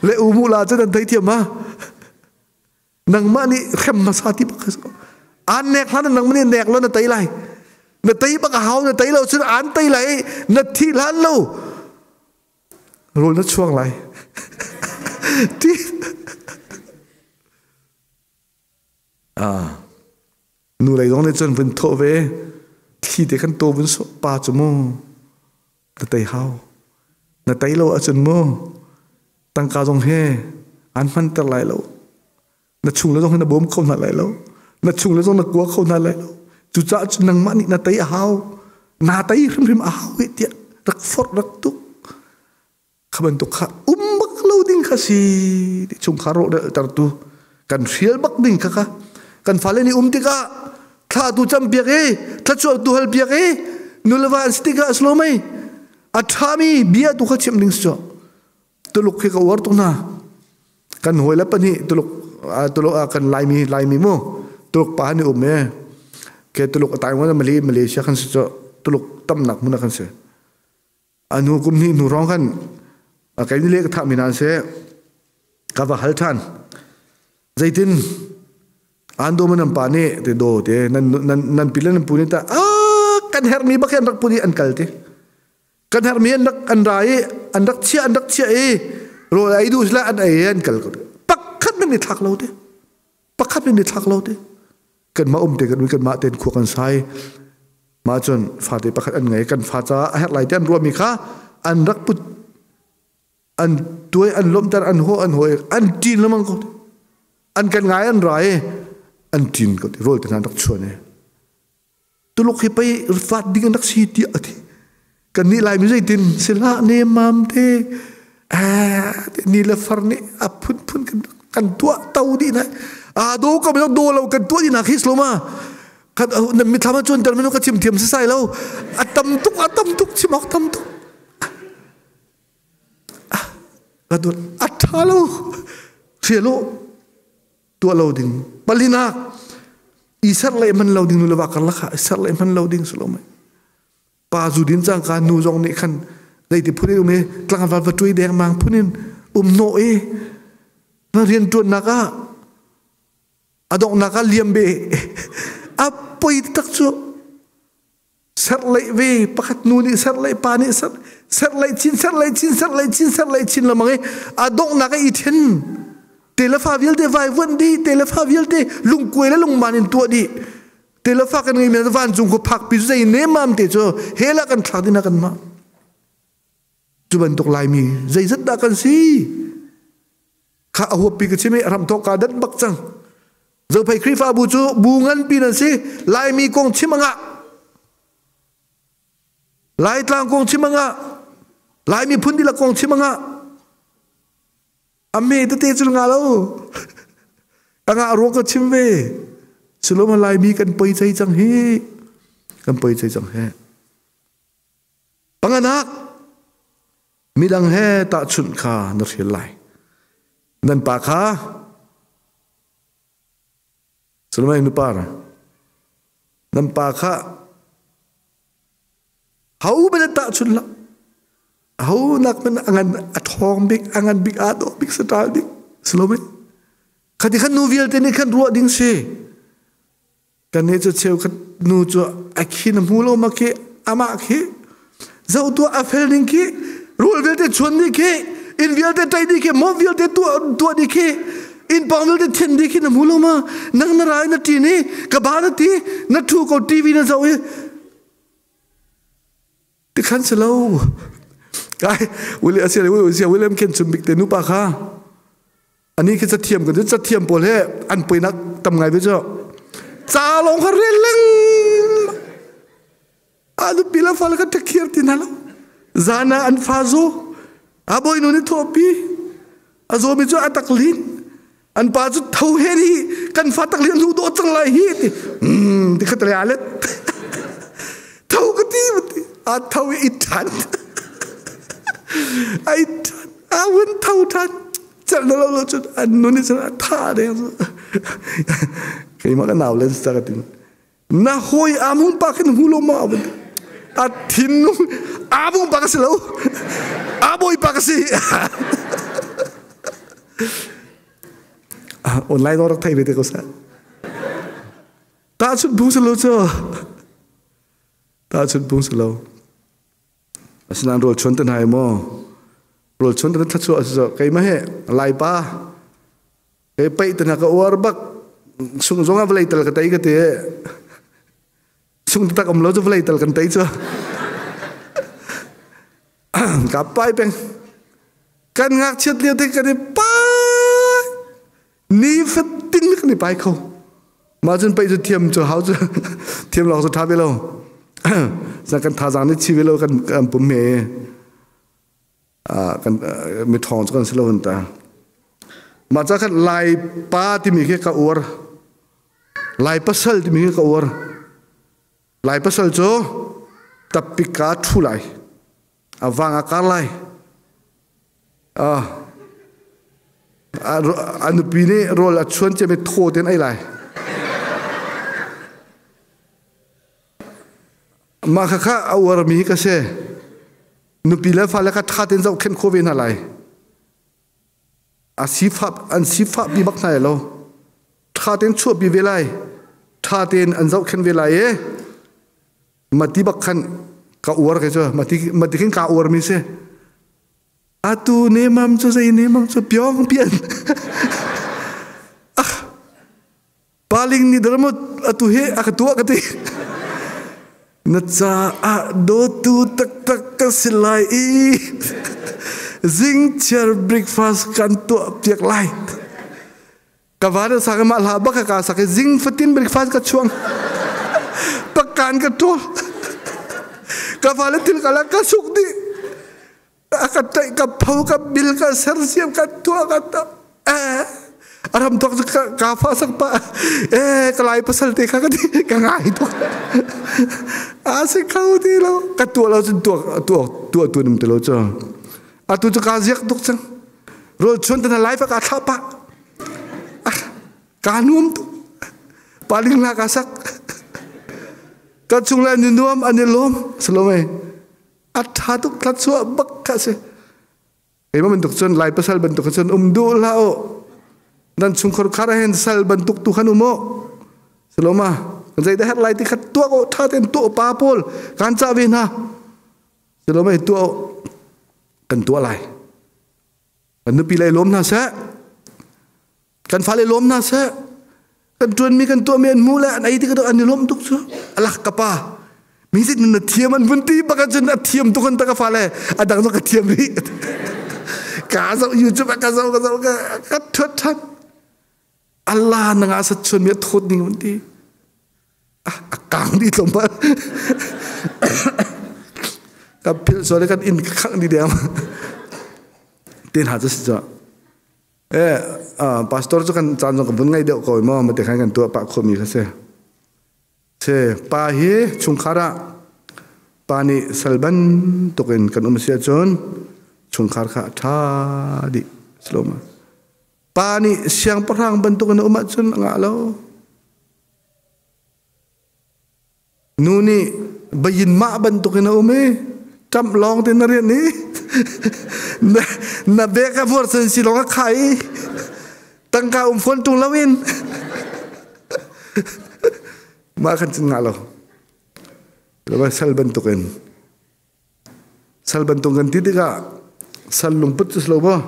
le u mu la cu nan theithiam ma nangmah nih hrem hmasa ti bak aan nek hlan nangmah nih nek lo na tei lai na tei bak a hau na tei lo cun aan tei lai na thi hlan lo rawl na chuang lai ti ah Nu lei zong nih cun vun thawh ve thli te khan taw vun sawh pa cu mu na tei hau na tei lo ahcun mu tangka zong he an hmanter lai lo na chung le zong hi na bawm kho hna lai lo na chung le zong na kua kho hna lai lo cucaah cun nangmah nih na tei a hau na tei hrimhrim a hau hi tiah rak forh rak tuk Kha bantuk kha um bak lo ding kha si ti chungkhar rawhraltertu kan hrial bak ding kha kha kan fale nih um tikah thla tu cam piak i thlachuak tu hal piak i nuleva an si tikah a si lo mei a ṭhami bia tu kha chimh ding si cu Tuluk khi ka uar tuk hna kan hawi le pahnih Tuluk Tuluk kan Laimi Laimi mu Tuluk pa nih um e ke Tuluk a Taiwan Malaysia kan si cu Tuluk tamnak hmun ah kan si A hnu kum hnih hnu hrawng khan kei nih le ka thahmi hna an si. Ka va hal ṭhan. Zeitin an do nan pa nih te do te nan nan nan pi le nan pu nih ta a kan herhmi bak hi an rak put i an kal ti. Kan herhmi an rak an ra i an rak chiah an rak chiah i rawl ei duh sila an ei i an kal ko. Pakhat nan i thlak lo te. Pakhat nan i thlak lo te. Kanmah um te kan kanmah tein khua kan sai. Mah cun fate pakhat an ngei kan fa caah a herh lai ti an ruahmi kha an rak put an tuai an lawmhter an haw an haw an ṭin lengmang ko an kan ngai an ra i an ṭin ko ti rawl te hna an rak chuan i Tuluk hi pei fat ding an rak si tiah a ti kan nih Laimi zeitin sihlah nemmam te ni le far nih a phunphun kan tuah to dih na a do ko do lo kan tuah dih nak hi sloma kan na mithlam a chuan ter minu ka chim thiam si sai lo a tam tuk a tam tuk chim awk tam tuk ka dun a tha lo hrialo tuah lo ding palinak i ser le man lo ding nu le va karlak ah ser le man lo ding silo mai pa zu din cangka nu zong nih khan zeiti phun in um i tlangval va ṭui dengmang phun in um hnawh i na rianṭuannak ah a donghnak ah liam ve a poi tak cu serhleih ve pakhat nu nih serhleih pa nih serhleih chin serhleih chin serhleih chin serhleih chin lengmang i a donghnak ah i ṭhen telefa vialte vaivuanh dih telefa vialte lungkuai le lungman in tuah dih Telefa kan ngeimi vancung khua phakpi cu zei nemam te cu hell ah kan thlak ding kan mah. Cu bantuk Laimi zeizat dah kan si? Kha a huappi ka chim i ramthok ka dat bak cang. Zophei Khrihfabu cu bu nganpi nan si. Laimi kong chim a ngah. Laitlang kong chim a ngah. Laimi phun dihlak kong chim a ngah. A me tete cu nga lo. A ngah ruang ka chim ve. Silom Laimi kan poi cei cang hi. Kan poi cei cang hi. Panganak midang he tahchunh kha na hrial lai. Nan pa kha Sulmai nupa nan pa kha Ho bel tahchun hlah. Ho nak man a ngan a ṭhawng bik, a ngan bik, aa dawh bik, saṭal bik. Si lo mei? Khati khan nu vialte nih khan ruah ding si. Kan nih cu cheu khat nu cu a khi na hmu lo ma khi amah khi zoh tuah a fel ding khi rawl vialte chuan dih khi inn vialte ṭai dih khi mo vialte tuah tuah dih khi inn pawng vialte then dih khi na hmu lo ma nang na rai na ṭin i ka ba na ti na ṭhu ko TV na zoh i Tikhan si lo. Kai William asia William Ken chum bik te nupa kha ani khi cathiam kan cathiam pawl he an poinak tam ngai ve cu ca lawng kha rel leng a nupi le fale kha ṭhakhiar ti hna lo zan ah an fa zu a bawinu nih thawhpi a zawmi cu a tak lin an pa cu tho he hi kan fa tak lin lu dawh cang lai hi ti ti khat le alet tho ka ti ti a tho i than ai than a wun tho than cel na lo lo cun an nun ni cun a tha deng keimah ka nau len sa ka tin na hoi amung pa khin hu lo ma. A thinlung aa bung pa ka si lo. Aa bawi pa ka si. Online rak thei ve te ko sa. Tahchunh phung si lo cu. Tahchunh phung si lo. Asinain rawl chuan te hna i maw rawl chuan te thluachuah a si cu keimah hi Laipa kei paih te hna ka uar bak sung zong ah vawlei tal ka tei ka ti sung tak um lo cu vawlei tal kan tei cu ka pai peng kan ngakchiat lio te kan i pai ni fatin kan i pai kho mah cun paih cu thiam cu hau cu thiam lawng cu ṭha ve lo sa kan thazaang nih chi ve lo kan kan pum me kan mi ṭhawng cu kan si lo hun ta mah ca khan lai pa timi khi ka uar lai pasal timi khi ka uar lai pasal cu tappika ṭhu lai a vang a kar lai A nupi nih rawl a chuan ciami thaw tein ei lai. Mah khakha a uarmi ka si. Nupi le fale kha ṭha tein zohkhenh khawh ve hna lai. A sifah an sifah pi bak hna lo. Ṭha tein chuahpi ve lai. Ṭha tein an zohkhenh ve lai i mati bak khan ka uar ke cu mati mati khin ka uar mi si. Atu nemam cu zei nemam cu piong pian. Ah, paling ni darmo atu he a ka tuah ka ti. Na caah dawtu taktak ka si lai i zingchiar breakfast kan tuah piak lai. Ka va na sak mah hla bak ka sak i zing fatin breakfast ka chuang. Pakkan ka ṭawl. Ka fale thil ka la ka suk dih. A ka ṭaih ka pho ka bil ka sersiam ka tuah ka ta eh a ram tok ka ka fa sak pa eh ka lai pasal te kha ka ti ka ngai tuk a si kho ti lo ka tuah lo cun tuah tuah tuah tu num ti lo cu atu cu ka ziak tuk cang rawl chuan te na lai fa ka thlah pa ka nuam tuk paling la ka sak ka chung le ni nuam an i lawm salome A ṭha tuk thluachuah bak kha a si. Keimah bantuk cun Lai pasal bantuk cun um duh hlah u. Nan chungkhar khar ah hin sal bantuk tu khan um u. Saloma, zei dah herh lai ti kha tuak u, ṭha tein tuah pa pawl kan cah ve hna. Saloma hi tuah u. Kan tuah lai. Kan nupi lei lawm hna seh. Kan fale lawm hna seh. Kan ṭuanmi kan tuahmi an hmuh le an ei tik an i lawm tuk cu. Alak ka pa. Mi zit na thiam an vun ti bak ahcun a thiam tuk an ta ka fale a dang zong ka thiam rih. Ka zoh YouTube ah ka zoh ka zoh ka ka ṭhuat ṭhan. Allah na nga sat chuan mi a thawt ning vun ti. A kang dih tlawmpal. Ka philh sual i kan inn ka khangh dih deng. Te hna cu si cu. Eh, pastor cu kan caan zong kan vun ngei deuh ko maw mate khan kan tuah pah khomi kha si. Se pa hi chungkhar ah pa nih sal bantuk in kan um si ahcun chungkhar kha a ṭha dih saloma. Pa nih siangpahrang bantuk in a um ahcun a ngah lo. Nu nih bayin mah bantukin a um i ṭamh lawng te na rian i na, na bek a vuar cun si lawng a kha i tangka um fawn ṭung loin mah khan cun ngah lo. Sal bantukin sal bantuk kan ti tikah sal lungput cu si lo maw?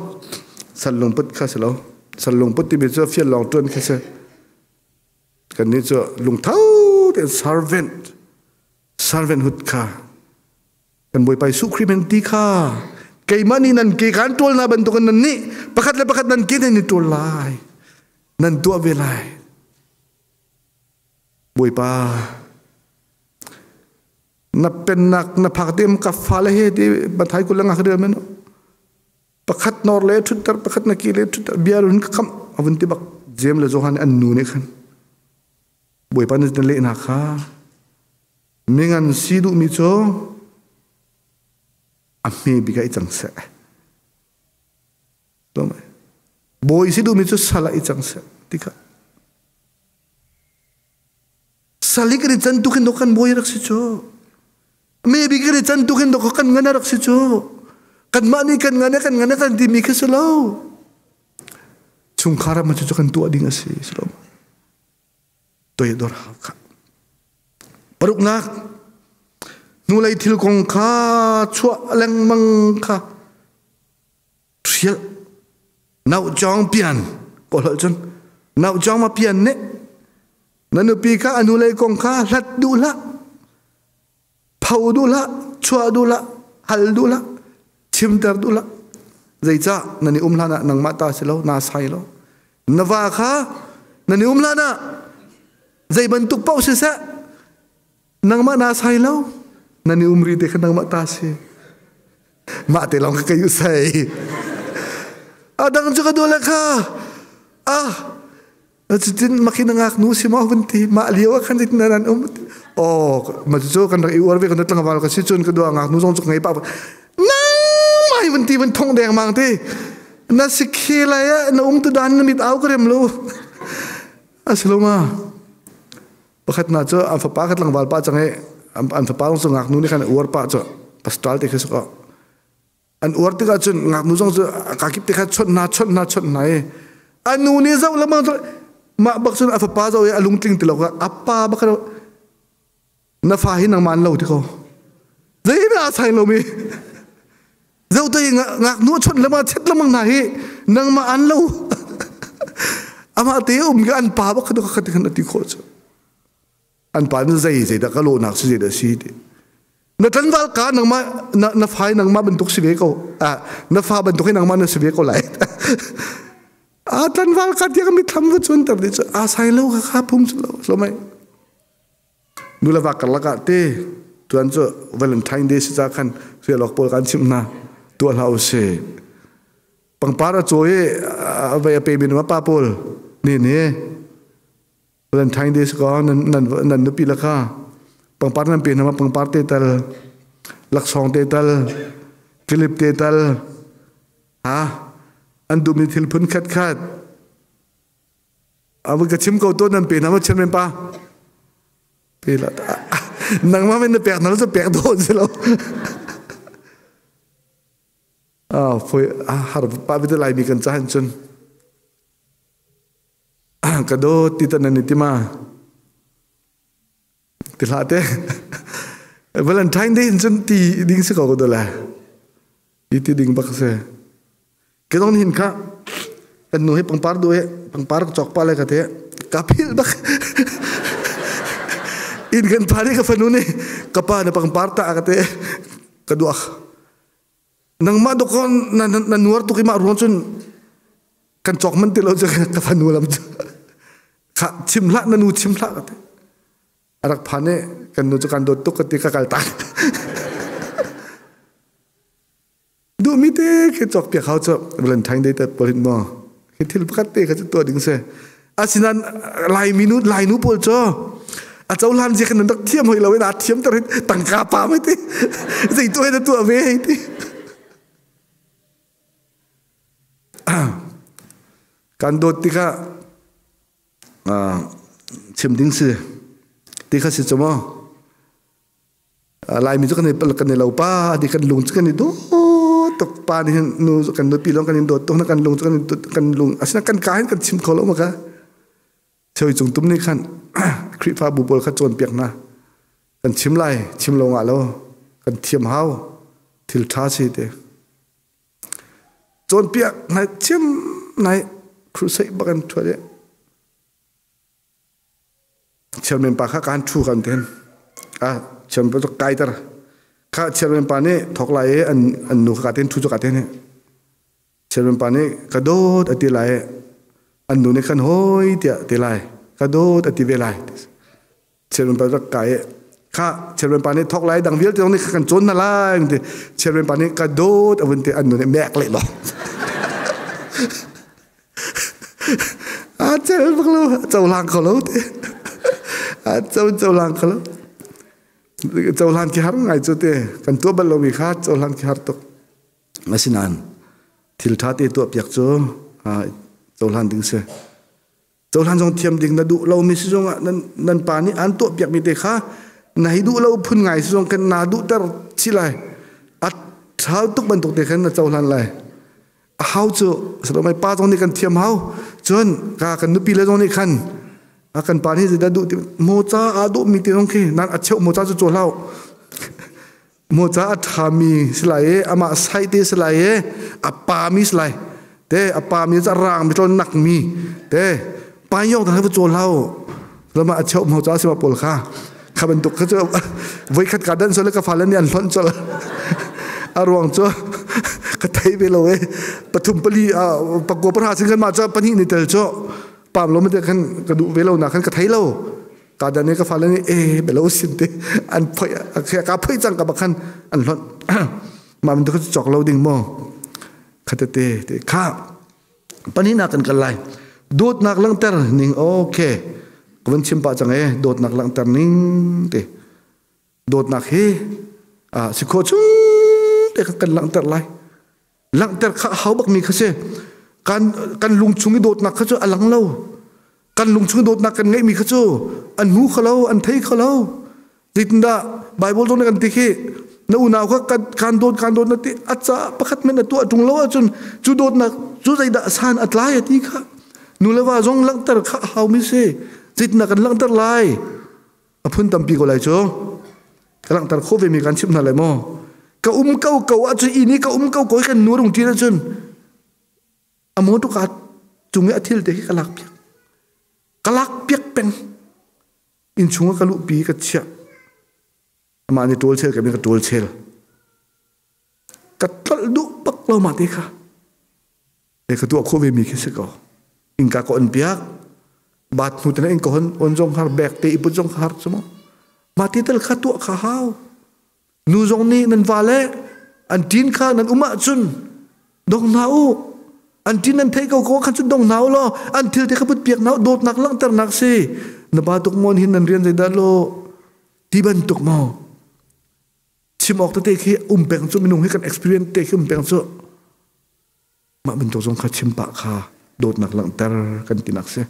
Sal lungput kha si lo. Sal lungput timi cu fial lawng ṭuan khi si. Kannih cu lungtho tein servant servanthood kha kan Bawipa Jesuh Khrih men ti kha keimah nih nan ke kaan ṭawl hna bantukin nan nih pakhat le pakhat nan ke nan i ṭawl lai nan tuah ve lai Bawipa na pennak na phak tim ka fale he ti Mathai kul le nga ka men pakhat nor le ṭhutter pakhat na ki le ṭhutter bia run ka khamh a vun ti bak Jeim le Johan an nu nih khan Bawipa nih na lehnak kha mingan si duhmi cu a hme bik ah i cang seh bawi si duhmi cu sal ah i cang seh ti kha sal i kan i can tu khin kan bawi rak si cu. Maybe kan i can tuk in dok kan ngan rak si cu. Kanmah nih kan ngan kan ngan kan timi khi si lo. Chungkhar ah cu kan tuah ding a si si lo. Toidor hau kha. Paruknak hnulei thil kong kha chuah lengmang kha hrial naucawng pian kawlholh cun naucawng ma pian nih na nupi kha a hnulei kong kha hlat duh hlah pho duh hlah chuah duh hlah hal duh hlah chimter duh hlah zeicah nan i um hlan ah nangmah ta si lo naa sai lo na va kha nan i um hlan ah zei bantuk paoh siseh nangmah naa sai lo nan i um ri te kha nangmah ta si mah te lawng ka kai usai a dang cu ka duh le kha ah cutin makin ngak nu si maw vun ti mah lio ah khan zeitin nan um oh ma cu kan rak i uar ve kan tlangval ka si cun ka dua ngak nu zong cu ngei pa nang mai vun ti vun thong deng mang ti na si khi lai na um tu dan na mit au ka rem lo asiloma pakhat na cu an fapa kha tlangval pa cang i an fapa zong cu ngaknu nih khan uar pah cu pastor te khi suka an uar tikah cun ngaknu zong cu kakip te kha chawnh hna chawnh hna chawnh hna i a nu nih zoh lamang cu mah bak cun a fapa zoh i a lungtling ti lo kha a pa bak na fa hi nangmah an lo ti ko zei a sai lomi zo te ngaknu chawnh lamang chet lamang hna hi nangmah an lo amah te um ka an pa bak kha kha khan ati khawh cu an pa nu zei zei dah ka lawhnak si zei dah si ti na tlanval ka nangmah na na fai nangmah bantuk si ve ko a na fa bantuk hi nangmah na si ve ko lai a tlanval ka tiang mi thlam va chun ter di cu a sai lo kha kha phung lo so mai Nu le va karlak ah te tuan cu Valentine Day si ca khan rialawk pawl kan chimh hna tuah hlah usih. Pangpar a cawi i a vei a pe mi pa pawl nih nih Valentine Day si ko nan nan nan nupi le kha pangpar nan pe hna ma pangpar te tal laksawng te tal clip te tal ha an duhmi thil phun khat khat A ka chim ko to nan pe na ma chen men pa. Pe la nangmah men na pek na lo pek do si lo. Ah foi har pa bi lai mi kan chahan chun. Ka do ti ta nan ti ma. Ti hlah te. Valentine Day in cun ti ding si ko ko do la. I ti ding bak se. Ke dong hin kha kan nu he pangpar du he pangpar ka chok pa le ka te ka phil bak. In kan phari ka fanu ni ka pa na pangpar ta ka te ka duak. Nangmah dokon na na nuar tuk i mah ruang cun kan cawk man ti lo cu ka fanu lam cu kha chim hlah na nu chim hlah ka ti a rak phan i kan nu cu kan dawt tuk ka ti ka kal tak duhmi te khi cawk piak hau cu Valentine Day te pawl hin maw khi thil pakhat te kha cu tuah ding si asinain Laimi nu Lainu pawl cu a cohlan zia kan rak thiam hoi lo in aa thiam ter tangka pa mai ti zei tu na tuah ve hei ti kan dawt tikah chim ding si ti kha si cu maw Laimi cu kan i kan i lo pa ti kan lung cu kan i dawt tuk pa nih hin nu kan nupi lawng kan in dawt tuk na kan lung cu kan kan lung asina kan ka hin kan chim kho lo ma ka choi cung tum nih khan Khrihfabu pawl kha cawnpiak hna kan chim lai chim lo ngah lo kan thiam hau thil ṭha si te cawnpiak nai chim nai crusade bak an ṭhuat Chairman pa kha kan ṭhu kan ten. Ah, chairman pa cu kaiter. Kha chairman pa nih thok lai i an an nu kha ten ṭhu cu ka ten. Chairman pa nih ka dawt a ti lai. An nu nih khan hoi tiah ti lai. Ka dawt a ti ve lai. Chairman pa rak kai kha chairman pa nih thok lai dang vialte zong nih kan cawn na lai ti chairman pa nih ka dawt a vun ti an nu nih mek leh lo. A cel bak lo cohlang kho lo te a co cohlang kho lo cohlan khi har ngai cu te kan tuah bal lomi kha cohlan khi har tuk asinain thil ṭha te tuah piak cu cohlan ding si cohlan zong thiam ding na duh lomi si zongah nan nan pa nih an tuah piakmi te kha Na hi duh lo phun ngai si zong kan na duhter chi lai. A ṭhal tuk bantuk te khan na cohlan lai. A hau cu salomai pa zong nih kan thiam hau. Cun ka kan nupi le zong nih khan a kan pa nih zeidah duh ti moca aa duh mi te zong khi nan a cheu moca cu caw hlah. Moca a ṭhami si lai i amah sai te si lai i a pami si lai. Te a pami cu a rangmi tlawn nakmi te paiyong ta va caw hlah. Lama a cheu moca si ma pawl kha kha bantuk kha cu voikhat ka dan sole ka fale nih an hlonh colh. A ruang cu ka thei ve lo e pathum pali pakua pahra sin khan mah cu pahnih ni tel cu pam lo te khan ka duh ve lo na khan ka thei lo. Ka dan ka fale nih e belo sin te an phoi ka phoi cang ka bakhan an hlonh ma min tu chok lo ding mo khate te te kha panina kan kal lai dawtnak langhter ning okay ka van chim pa chang e dawtnak langhter ning te dawtnak hi a si kho chung te kan langhter lai langhter kha hau bak mi kha si kan kan lung chung i dawtnak kha cu a lang lo kan lung chung dawtnak kan ngeih mi kha cu an hmu kho lo an thei kho lo zeitindah bible zong nih kan ti khi na unau kha kan kan dawt kan dawt na ti a ca pakhat men na tuah ṭung lo ahcun cu dawtnak cu zeidah san a tlai a ti kha nu le va zong langhter kha a hau mi si zeitindah kan langhter lai a phun tampi ko lai cu ka langhter khawh ve mi kan chimh hna lai maw ka um ko ko ahcun ini ka um ko ko kan nu rung ṭin ahcun a motor ka cung i a thil te khi ka lak piak ka lak piak peng inn chung ah ka luhpi ka chiah amah nih ṭawl chel ka min ka ṭawl chel ka tlolh duh bak lo mah te kha e ka tuah khawh ve mi khi si ko innka ka on piak baat hnu te in ka hon on zong har bek te i put zong har cu mu mah ti tel kha tuah kha hau nu zong nih nan va le an ṭin kha nan um ahcun dong hna u an ṭin nan theih ko ko khan cun dong hna u law an thil te kha put piak hna u dawtnak langhternak si na pa tuk mon hin nan rian zeidah lo ti bantuk maw chim awk tete khi um peng cu minung hi kan experience te khi um peng cu mah bantuk zong kha chim pah kha dawtnak langhter kan tinak si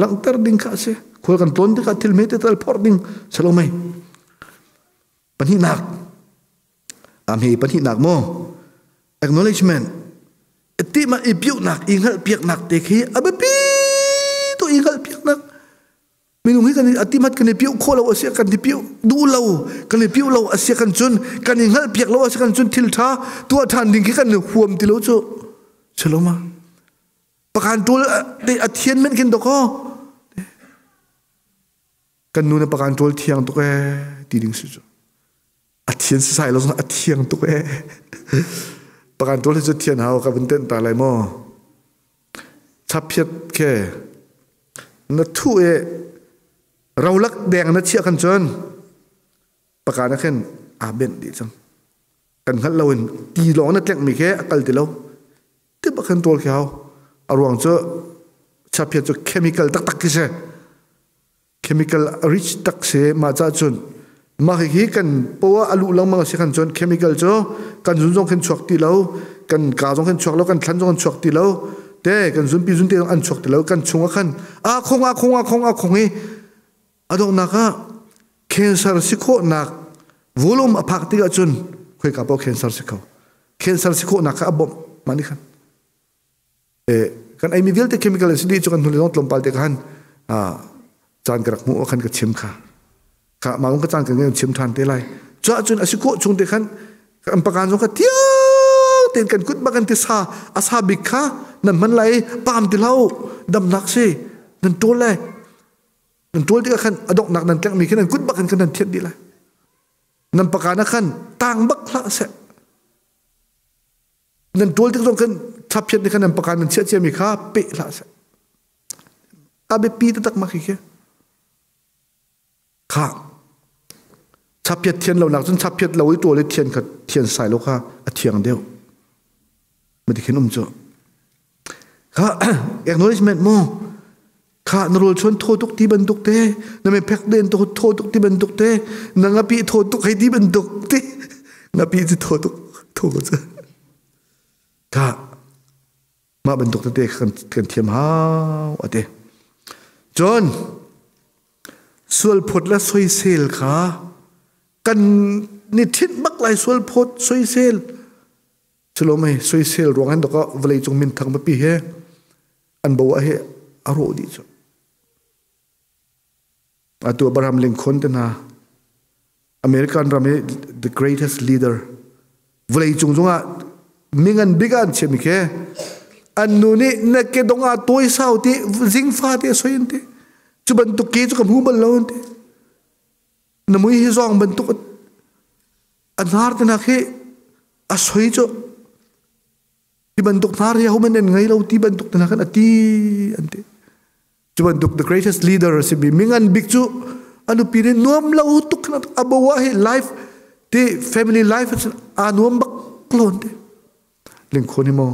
langhter ding kha a si khual kan tlawn tikah thil hme te tal phorh ding salo mei pahnihnak am hi pahnihnak maw acknowledgement ti ma i piuhnak i hngalh piaknak te khi a biapi to i hngalh piaknak Minung hi kan i atimat kan i piuh khawh lo a si kan i piuh duh lo kan i piuh lo a si kan cun kan i hngalh piak lo a si kan cun thil ṭha tuah ṭhan ding khi kan i huam ti lo cu chaloma pakan ṭul te a thian men khin dok kan nu na pakan ṭul thiang tuk ee ti ding si cu a thian sisai lo a thiang tuk ee pakan ṭul hi cu thian hau ka vun tenh ta lai maw chaphiat ke na thu i rolak deng na chiah khan cun paka na khin aa benh dih cang kan hngalh lo in ti lawng na tlengh mi khi a kal ti lo ti bak khan ṭawl khi hau a ruang cu chaphiat cu chemical taktak khi si chemical rich tak si mah ca cun mah hi kan paw ah a luh lengmang a si khan cun chemical cu kan zun zong khin chuak ti lo kan ka zong khin chuak lo kan thlan zong an chuak ti lo te kan zunpi zunte zong an chuak ti lo kan chung ah khan a khong a khong a khong a khong i a donghnak ah cancer si khawhnak volume a phak tikah cun khoika paoh cancer si kho cancer si khawhnak kha a bawmh mah nih khan kan eimi vialte chemical an si dih cu kan hnulei zong tlawmpal te khan caan ka rak hmuh khan ka chim kha kha mah ka caan kan chim ṭhan te lai cu ahcun a si khawh chung te khan kan pakan zong kha tiang tein kan kut bak an ti sa a sa bik kha nan hman lai pam ti hlah damnak si nan ṭawl lai nan ṭawl tikah khan a donghnak nan tlengmi khi nan kut bak in khan nan thianh dih lai nan pakan ah khan tang bak hlah seh Nan ṭual tik zong khan ṭhaphiat nih khan nan pakan nan chiah ciami kha peh hlah seh. A biapi taktak mah khi khi. Kha chaphiat thian lo nak cun chaphiat lo i ṭual i thian kha thian sai lo kha a thiang deuh. Mati khin um cu. Kha acknowledgement mu kha na rawl chuan thaw tuk ti bantuk te na me phek den to thaw tuk ti bantuk te na ngapi thaw tuk hei ti bantuk te ngapi cu thaw tuk thaw ko cu kha mah bantuk tete kan kan thiam hau ate cun. Sualphawt le soisel kha kan ni ṭhit bak lai sualphawt soisel. Culo mei soisel ruang hin dawk ah vawleicung minthang pipi he an bo ah hi a rawh dih cu. Atu Abraham Lincoln te hna American ram i the greatest leader vawleicung zongah mingan bik ah an chiahmi khi an nu nih na ke dong ah tawi sau ti zingfa te soi an ti cu bantuk ke cu ka hmu bal lo an ti na mui hi zawng bantuk a hnar te nak hi a soi cu ti bantuk hnar hi homan an ngei lo ti bantuk te nak khan a ti an ti Cu bantuk the greatest leader a simi mingan bik cu a nupi nih nuam lo tuk khan a bo ah hi life ti family life aa nuam bak lon te lingkhon hi maw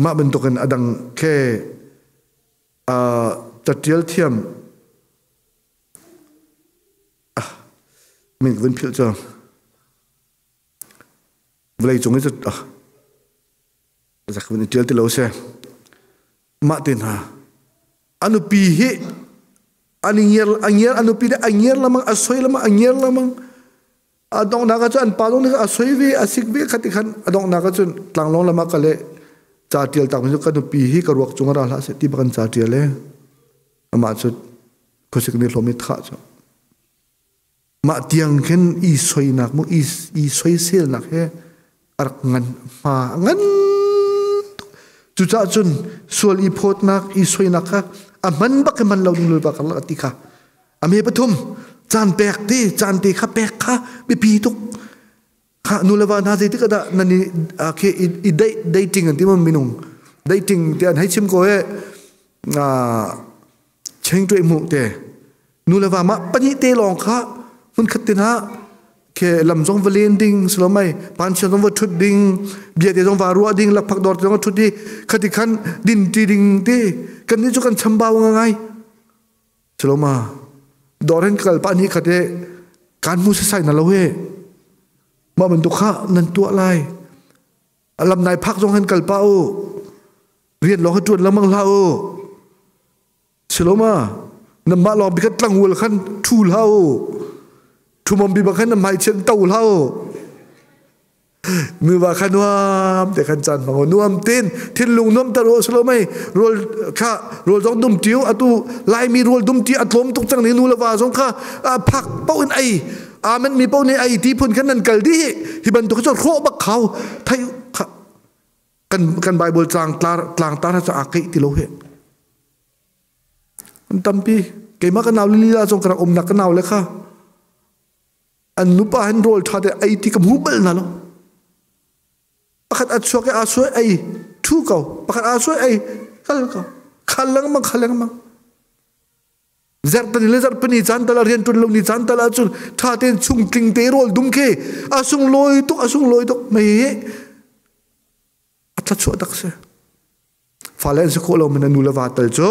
mah bantukin a dang khe catial thiam min vun philh cu vawlei cung i zak vun i ṭial ti lo si mah te hna a nupi hi an ngiar a ngiar a nupi nih a ngiar lamang a soi lamang a ngiar lamang a donghnak ah cun an pa zong nih a soi ve a sik ve khat ti khan a donghnak ah cun tlanglawng lam ah ka le ca ṭial tak mi cu ka nupi hi ka ruak cung ah ra hlah seh ti bak an ca ṭial e amah cu khuasik nih hlawm i thah cu Mah tiang khin i soinak mu i soiselnak he a rak ngan hma a ngan tuk. Cucaah cun sual i phawtnak i soinak kha a hman bak in hman lo ding lulva karlak a ti kha. A me pathum caan pek te caan te kha pek kha biapi tuk. Kha nu le va hna zeitik ah dah nan i khi i dating an ti ma minung dating ti an hei chim ko he cheng tuai mu te nu le va mah pahnih te lawng kha hmunkhat te hna ke lam zong va len ding silomai pansian zong va thut ding bia te zong va ruah ding lakphak dor te zong thut di khati khan din ti ding te kan ni cu kan chambau nga ngai siloma dor hin kal pa ni khate kan mu sai na lo he ma bantuk kha nan tuah lai lam nai phak zong han kal pa u rian lawng hi ṭuan lengmang hlah u siloma nanmah lawng bikhat tlangwal khan ṭhu hlah u ṭhumom bi bang khan nan hmai chian to hlah u nuva kha nuam te khan caan hmang u nuam ten thinlung nuam ter u silo mei rawl kha rawl zong dum tiu atu laimi rawl dum ti a tlawm tuk cang ni nu le va zong kha phak paoh in ei amen mi paoh nih ei ti phun khan nan kal dih hi bantuk cu hrawh bak khau thei kan kan Bible tlang tlar tlang tar cu aa keih ti lo he an tampi keimah ka nau lila zong ka rak umnak ka nau le kha an nupa hin rawl ṭha te ei ti ka hmu bal na lo pakhat a chuak i aa suai ei ṭhu ko pakhat aa suai ei kal ko khal lengmang khal lengmang Zarhpini le zarhpini caan tal ah rian ṭuan lo ni caan tal ah cun ṭha tein chungtling te rawl dum khi a sunglawi tuk a sunglawi tuk mei hi a thluachuah tak si. Fale an si khawh lo men nu le va tal cu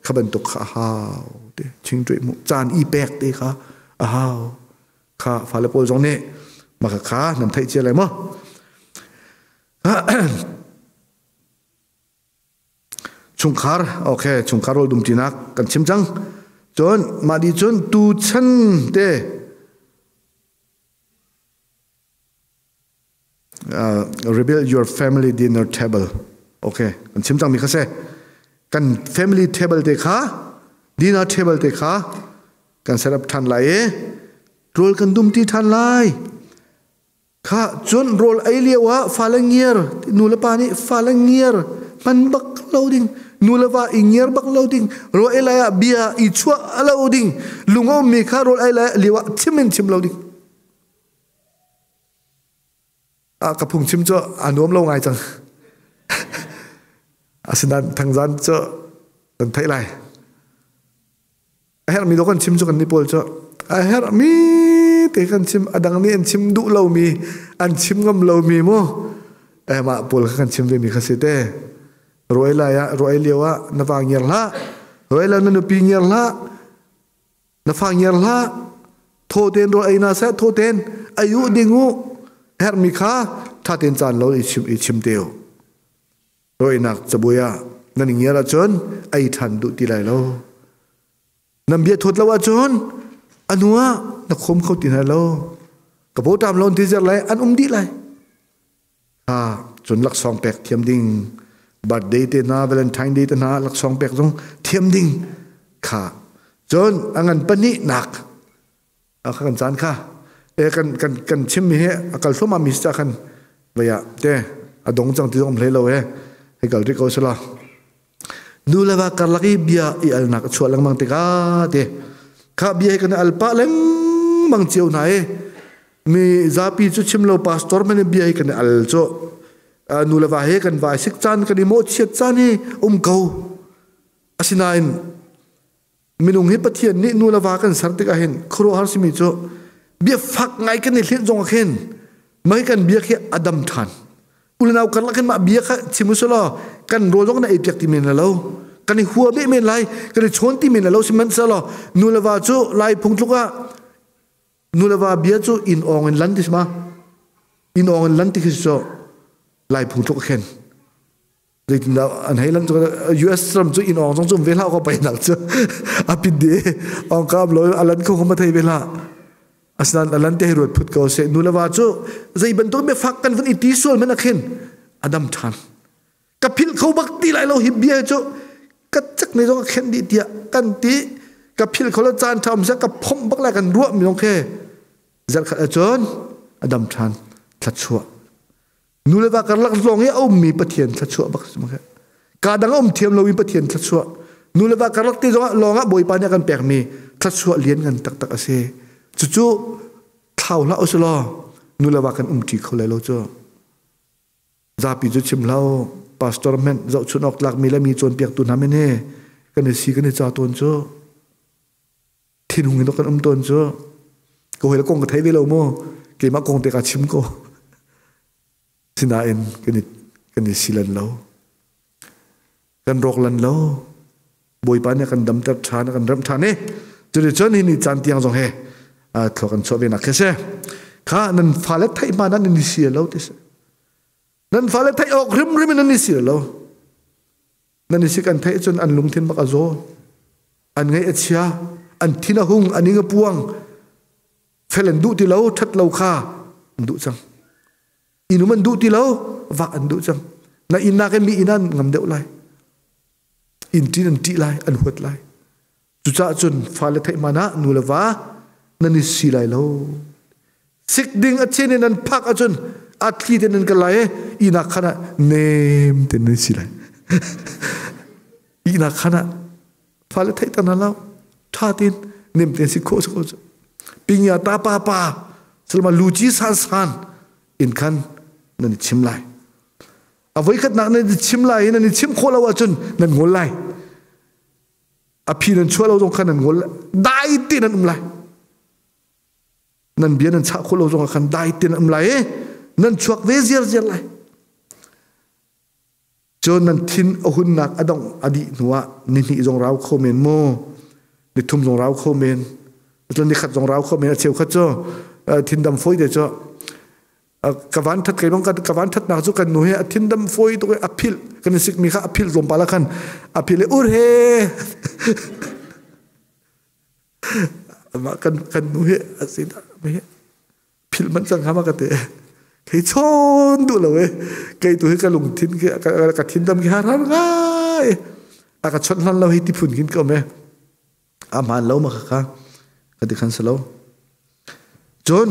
kha bantuk kha a hau te chingṭuih mu caan i pek te kha a hau kha fale pawl zong nih maka kha nan theih cia lai maw Chungkhar, okay, chungkhar rawl dumṭinak kan chim cang. Cun mah dih cun tuchan te rebuild your family dinner table. Okay, kan chim cangmi kha si. Kan family table te kha, dinner table te kha kan set up ṭhan lai i rawl kan dumṭi ṭhan lai. Kha cun rawl ei lio ah fale ngiar nu le pa nih fale ngiar hman bak lo ding nu le va i ngiar bak lo ding rawl ei lai ah bia i chuah lo ding lung a ummi kha rawl ei lai lio ah chim in chim lo ding ah ka phung chim cu a nuam lo ngai cang asinain thangzan cu kan theih lai A herhmi dawh kan chim cu kan nih pawl cu a herhmi te kan chim a dang nih an chim duh lomi an chim ngam lomi mu eh mah pawl kha kan chim vemi kha si te ruai lai ah ruai lio ah na va ngiar hlah ruai lo na nupi ngiar hlah na fa ngiar hlah thaw ten rawl ei na seh thaw ten ayu ding u herhmi kha tha ten caan lo i chim i chim te u Rawinak cabuai ah nan i ngiar ahcun ei ṭhan duh ti lai lo. Nan bia thawt lo ahcun a hnu ah na khom kho ti hna lo. Ka bawṭam lo ti zer lai an um dih lai. Ha cun laksawng pek thiam ding birthday te hna Valentine day te hna laksawng pek zong thiam ding kha cun a ngan pahnih nak a kan caan kha e kan kan kan chim mi hi a kal thluahmah mi si khan vaya te a dong cang ti zong hlei lo e hei kal ri ko sala nu le va karlak i bia i alnak a chuah lengmang tikah te kha bia hi kan al pah lengmang cio hna e mi zapi cu chim lo pastor man bia hi kan al cu nu le va he kan vai sik caan kan i mawhchiat caan hi um ko asinain Minung hi Pathian nih nu le va kan ser tikah hin khuaruahhar simi cu bia fak ngai kan i hlinh zong ah khin mei kan bia khi a dam ṭhan. Ulenau karlak hin mah bia kha chim usih law kan rawl zong na ei piak ti men lo. Kan i hua beh men lai, kan i chawn ti men lo sihmanhsehlaw nu le va cu lai phung tluk ah nu le va bia cu inn awng in lan ti si ma inn awng in lan ti khi cu lai phung tluk khin Zeitindah an hei lan cu US ram cu inn awng zong cu um ve hlah ko peinak cu a pit di ong kam lo alan kho ma thei ve hlah asinain alan te ruat phut ko se nu le va cu zei bantuk biafak kan vun i ti sual men akhin adam than ka phil kho bak ti lai lo hi bia cu ka cak ne zong khen di tiah kan ti ka phil kho lo caan ṭha um ka phomh bak lai kan ruah mi zong khe zarkhat ahcun adam ṭhan thluachuah Nu le va karlak lawng i a ummi Pathian thluachuah bak si Ka dang a um thiam lomi Pathian thluachuah. Nu le va karlak te zongah lawng ah Bawipa nih a kan pekmi thluachuah lian ngan taktak a si. Cucu thlau hlah usih law nu le va kan umṭi kho lai lo cu. Zapi cu chim hlah u. Pastor hmenh zohchunh awk tlakmi le mi cawnpiaktu hna men hi kan i si kan i ca tawn cu. Thinhung in kan um tawn cu. Ka hawi le kong ka thei ve lo mu. Keimah kong te ka chim ko. Sinain kan i, kan i silan lo. Kan rawk lan lo. Bawipa nih a kan damter ṭhan, a kan remh ṭhan i cuticun hi ni caan tiang zong he thlua kan chuah ve nak khi si. Kha nan fale theih hma nan i si lo ti si. Nan fale theih awk hrimhrim in nan i si lo. Nan i sik an theih cun an lungthin bak a zaw. An ngaih a chia, an thin a hung, an ing a puang. Fel an duh ti lo, ṭhat lo kha an duh cang. Inum an duh ti lo, vak an duh cang. Na inn nakin mi inn an ngam deuh lai. Inn ṭin an ṭih lai, an huat lai. Cucaah cun fale theih man ah nu le va nan i si lai lo. Sik ding a chin in nan phak ahcun a thli te nan kal lai i ihnak khan ah nem te nan si lai. Ihnak khan ah fale theih ter hna lo. Ṭha tein nem tein si khawh si ko cu. Pingya ta pa pa salma luci san san in khan nan i chim lai. A voikhatnak nan i chim lai i nan i chim khawh lo ahcun nan ngol lai. A phi nan chuah lo zong khan nan ngol dai te nan um lai. Nan bia nan chah khawh lo zong ah khan dai te nan um lai i nan chuak ve ziar ziar lai. Cun nan thin a hunnak a dongh a dih hnuah ni hnih zong rau kho men mu, ni thum zong rau kho men, cun ni khat zong rau kho men a cheukhat cu thindam fawi te cu ka van that kei bang ka van thatnak cu kan nu hi a thindam fawi tuk i a philh kan i sikmi kha a philh tlawmpal ah khan a philh i ur he mah kan kan nu hi a si dah philh manh cang hnga ma ka ti kei chawn duh lo e kei tu hi ka lungthin khi ka thindam khi har har ngai a ka chawnh hlan lo hi ti phun khin ka um e a hmaan lo ma kha kha ka ti khan si lo cun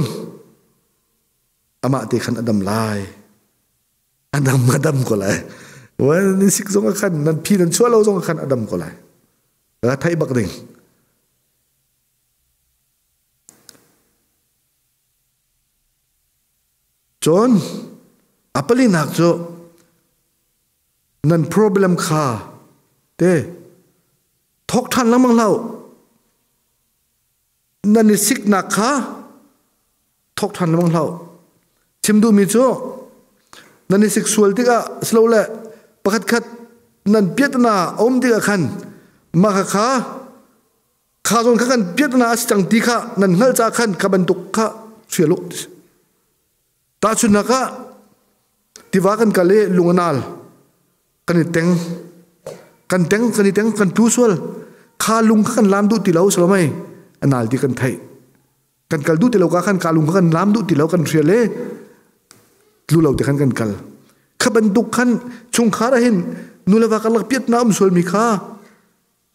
amah te khan a dam lai a dam a dam ko lai well ni sik zong ah khan nan phi nan chuah lo zong ah khan a dam ko lai ka theih bak ding Cun a palinak cu nan problem kha te thawk ṭhan lengmang hlah u. Nan i siknak kha thawk ṭhan lengmang hlah u. Chim duhmi cu nan i sik sual tikah silole pakhatkhat nan piatna a um tikah khan mah kha kha zawn kha kan piatna a si cang ti kha nan hngalh caah khan kha bantuk kha hrial u. Tahchunhnak ah tiva kan kal i lung a nal kan i teng kan teng kan i teng kan tlu sual. Kha lung kha kan lam duh ti lo salomai anal ti kan theih. Kan kal duh ti lo ka khan ka lung kha kan lam duh ti lo kan hrial e tlu lo te khan kan kal. Kha bantuk khan chungkhar ah hin nu le va karlak piatna um sual mi kha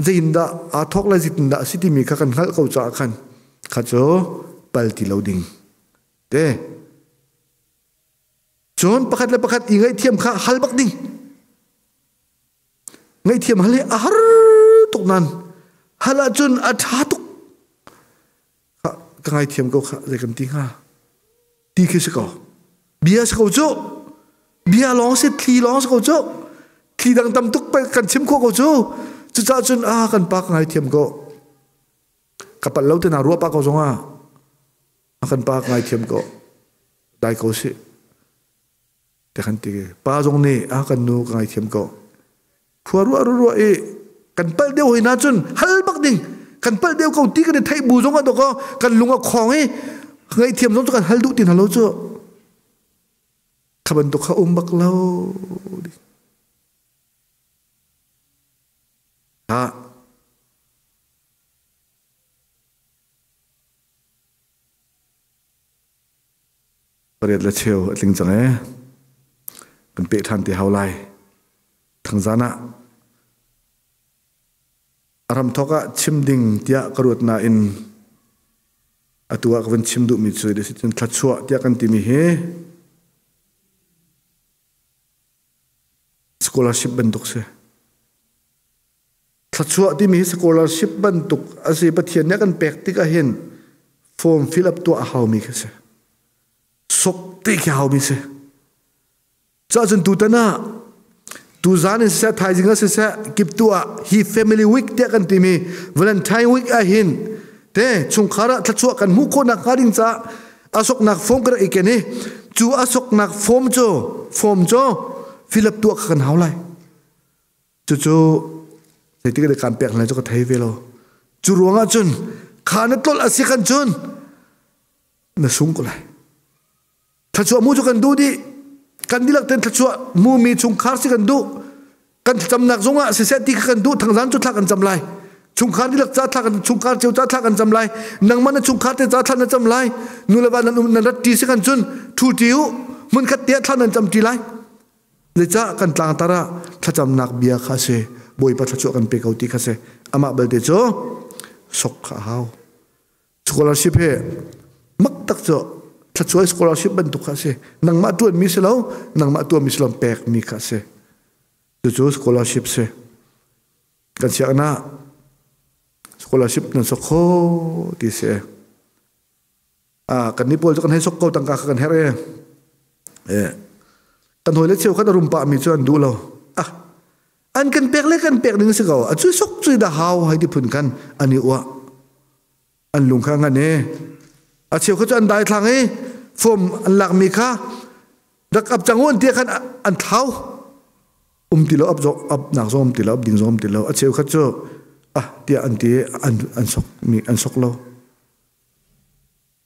zeitindah aa thawk lai zeitindah a si timi kha kan hngalh ko caah khan kha cu pal ti lo ding te. Cun pakhat le pakhat i ngaihthiam kha hal bak ding. Ngaihthiam hal hi a har tuk nan hal ahcun a ṭha tuk. Ka ngaithiam ko kha zei kan ti hnga ti khi si ko. Bia si ko cu. Bia lawng si thli lawng si ko cu. Thli dang tam tuk kan chim khawh ko cu. Cucaah cun ah kan pa ka ngaithiam ko. Ka palh lo te na ruah pa ko zong ah a kan pa ka ngaithiam ko. Dai ko si. Te kan ti. Pa zong nih a kan nu ka ngaithiam ko. Khua ruah ruah i kan palh deuh hoi na cun hal bak ding. Kan palh deuh ko ti kan i theih bu zong ah dawk kan lung a khong i ngaihthiam zong cu kan hal duh ti hna lo cu. Kha bantuk kha um bak lo. Ha. Pariat le cheu a tling cang ee. Kan peh ṭhan te hau lai. Thangzan ah a ramthok ah chim ding tiah ka ruat nain atu ah ka van chim duhmi cu cun thluachuah tiah kan timi hi scholarship bantuk si. Thluachuah timi hi scholarship bantuk a si. Pathian nih a kan pek tik ahhin form fill up tuah a haumi khi si. Sok te khi haumi si. Cahcun tutan ah tuzan in siseh thaizing ah siseh kiptu ah hi family week tiah kan timi Valentine week ahhin te chungkhar ah thluachuah kan hmuh khawhnak hnga ding caah a soknak form ka rak i ken i cu a soknak form cu form cu fill up tuah kha kan hau lai. Cucu zeitik ah kan pek lai cu ka thei ve lo. Cu ruangah cun kha na tlolh a si kan cun na sung ko lai. Thluachuah mu cu kan duh dih. Kan dihlak ten thluachuah mu mi chungkhar si kan duh. Kan thlacamnak zongah siseh ti kha kan duh thangzan cu thla kan cam lai. Chungkhar dihlak ca thla kan chungkhar cio ca thla kan cam lai. Nangmah na chungkhar te ca thla na cam lai. Nu le va nan um nan rat ṭi si kan cun ṭhu ṭi u. Hmunkhat te ah thla nan cam ṭi lai. Zeicah kan tlangtar ah thlacamnak bia kha a si. Bawipa thluachuah kan pe ko ti kha si. Amah belte cu sok kha a hau. Scholarship he mak tak cu thluachuah scholarship bantuk kha a si. Nangmah ṭuanmi si lo, nangmah tuahmi si lo pekmi kha a si. Cucu scholarship si. Kan sianginn ah scholarship nan sok kho ti si. Kan nih pawl cu kan hei sok ko tangka kha kan herh e. Kan hawi le cheu khat a rum pah mi cu an duh lo. Ah, an kan pek le kan pek ding si ko. A cu sok cu da hau hai ti phun khan an i uah. An lung kha ngan e. A cheu kha cu an dai thlang i form an lak mi kha rak ap cang un ti khan an thlau. Um ti lo ap zong ap nak zong um ti lo ap ding zong um ti lo. A cheu khat cu ah tiah an ti an an sok mi an sok lo.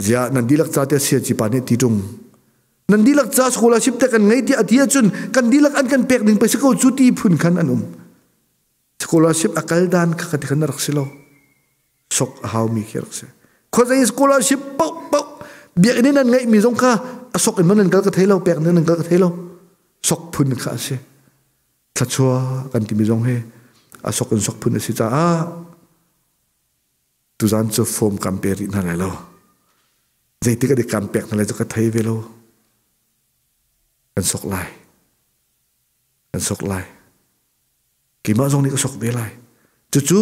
Ziah nan dihlak ca tiah siaci pa nih ti ṭung. Nan dihlak ca scholarship te kan ngei tiah a ti ahcun kan dihlak an kan pek ding pei si ko cu ti phun khan an um. Scholarship a kal dan kha ka ti khan rak si lo. Sok a haumi khi rak si. Khuazei scholarship paoh paoh biakinn in an ngeihmi zong kha a sok in man an kal ka thei lo, pek nan an kal ka thei lo. Sok phun kha a si. Thluachuah kan timi zong hi a sok in sok phun a si caah Tuzaan cu form kan pe rih hna lai lo. Zeitik a kan pek hna lai cu ka thei ve lo. Kan sok lai. Kan sok lai. Keimah zong nih ka sok ve lai. Cucu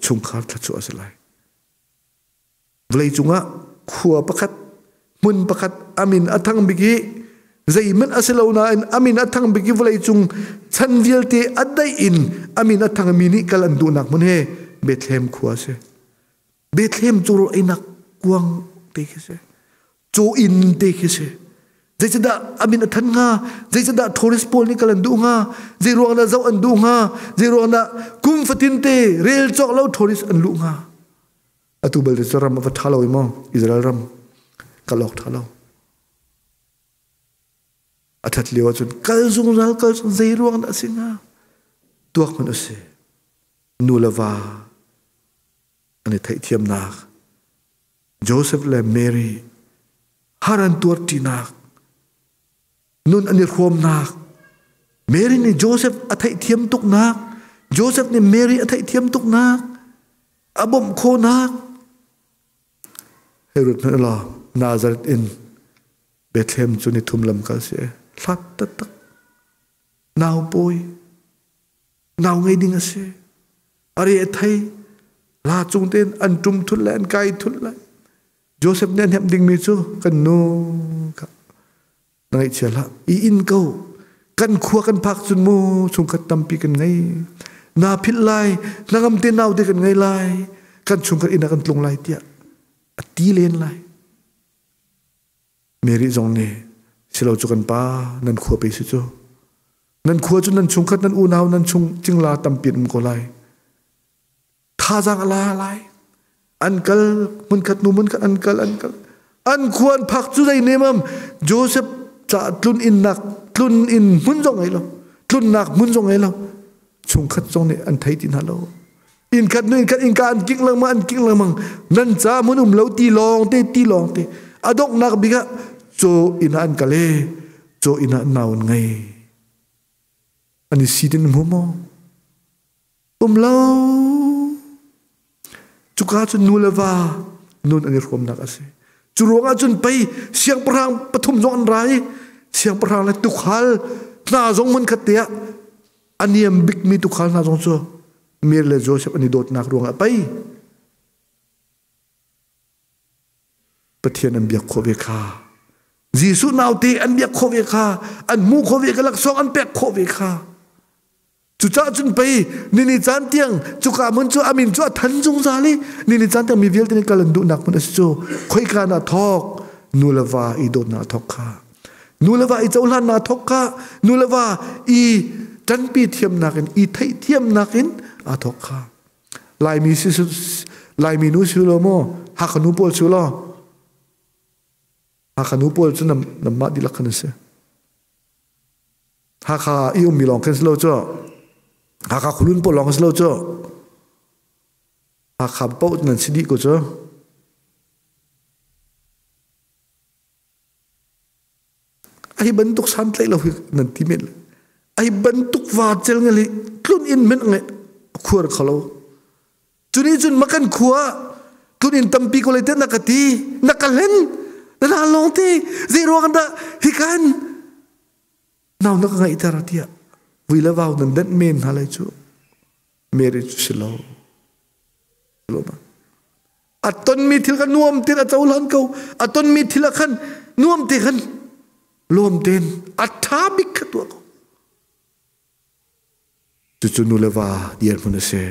chungkhar thluachuah a si lai. Vawlei cungah khua pakhat, hmun pakhat amin a thang bik i zeihmanh a si lo nain amin a thang bik i vawlei cung chan vialte a daih in amin a thangmi nih kal an duhnak hmun he Bethlehem khua a si. Bethlehem cu rawl einak kuang te khi si. Caw inn te khi si. Zeicadah amin a than hnga? Zeicadah tourist pawl nih kal an duh hnga? Zei ruang dah zoh an duh hnga? Zei ruang dah kum fatin te rel cawk lo tourist an luh hnga? Atu belte cu ram a va ṭha lo i maw Israel ram kal awk ṭha lo. A ṭhat lio ahcun kal zungzal kal zei ruang dah a si hnga? Tuak hmanh a si. Nu le va. An i theihthiamnak Joseph le Mary har an tuarṭinak nun an i hrawmnak Mary nih Joseph a theihthiam tuknak Joseph nih Mary a theihthiam tuknak a bawmh khawhnak Herod hmanh law Nazareth in Bethlehem cu ni thum lam kal si hlat taktak nau pawi nau ngei ding a si a re a thei la cung tein an ṭum thut le an kai thut le Joseph nih a hnemh dingmi cu kan nu kha na ngaihchia hlah i in ko kan khua kan phak cun mu chungkhat tampi kan ngei na philh lai hnangam te nau te kan ngei lai kan chungkhat inn ah kan tlung lai tiah a ti len lai Mary zong nih silo cu kan pa nan khua pe si cu nan khua cu nan chungkhat nan unau nan chung cingla tampi um ko lai thazaang a la lai an kal hmunkhat nu hmunkhat an kal an kal an khua an phak cu zei nemam Joseph ca tlun in nak tlun in hmun zong ngei lo tlunnak hmun zong ngei lo chungkhat zong nih an thei ti hna lo inn khat nu inn khat innka an kingh lengmang an kingh lengmang nan ca mun um lo ti lawng te ti lawng te a donghnak bik ah caw inn ah an kal e caw inn ah nau an ngei an i si tin hmu maw um lo cuka cun nu le va nun an i hrawmnak a si cu ruangah cun pei siangpahrang pathum zong an ra i siangpahrang le tukhal hna zong hmun khat te ah a niam bikmi tukhal hna zong cu Mary le Joseph an i dawtnak ruangah pei Pathian an biak khawh ve kha Jesuh naute an biak khawh ve kha an hmuh khawh ve kha laksawng an pek khawh ve kha cucaah cun pei nini caan tiang cuka hmun cu amin cu a than zungzal i nini caan tiang mi vialte nih kal an duhnak hmun a si cu khoika na thawk nu le va i dawtnak thawk kha nu le va i cohlannak thawk kha nu le va i ṭanpi thiamnak in i theihthiamnak in aa thawk kha Laimi si Laimi nu si lo maw Hakha nu pawl su law Hakha nu pawl cu nam namah dihlak khan an si Hakha i ummi lawng khan si lo cu Hakha khulun pawl lawng si lo cu Hakha paoh nan si dih ko cu Ai bantuk santlaih lo hi nan ti men ai bantuk va cel ngal hi tlun in men nge khuar khalo cuni cun makan khua tlun in tampi ko lai te na ka ti na ka hlen na na long te zei ruang dah hi kan nau na ka ngaih ter tiah vui le vau nan denh men hna lai cu Mary cu si lo A tonmi thil kha nuam tein a cohlan ko. A tonmi thil ah khan nuam te khan lawm tein a ṭha bik kha tuah ko. Cucu nu le va dirhmun a si.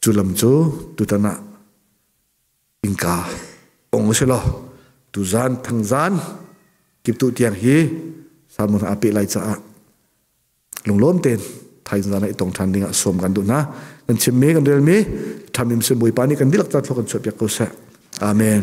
Cu lam cu tutan ah innka ong a si lo. Tuzan thangzan kiptuh tiang hi salmon aa peh lai caah lunglawm tein thaizing i tong ṭhan dingah sawm kan duh hna. Kan chimmi kan relmi ṭhamim sin Bawipa nih kan dihlak ta thlua kan chuahpiak ko seh. Amen.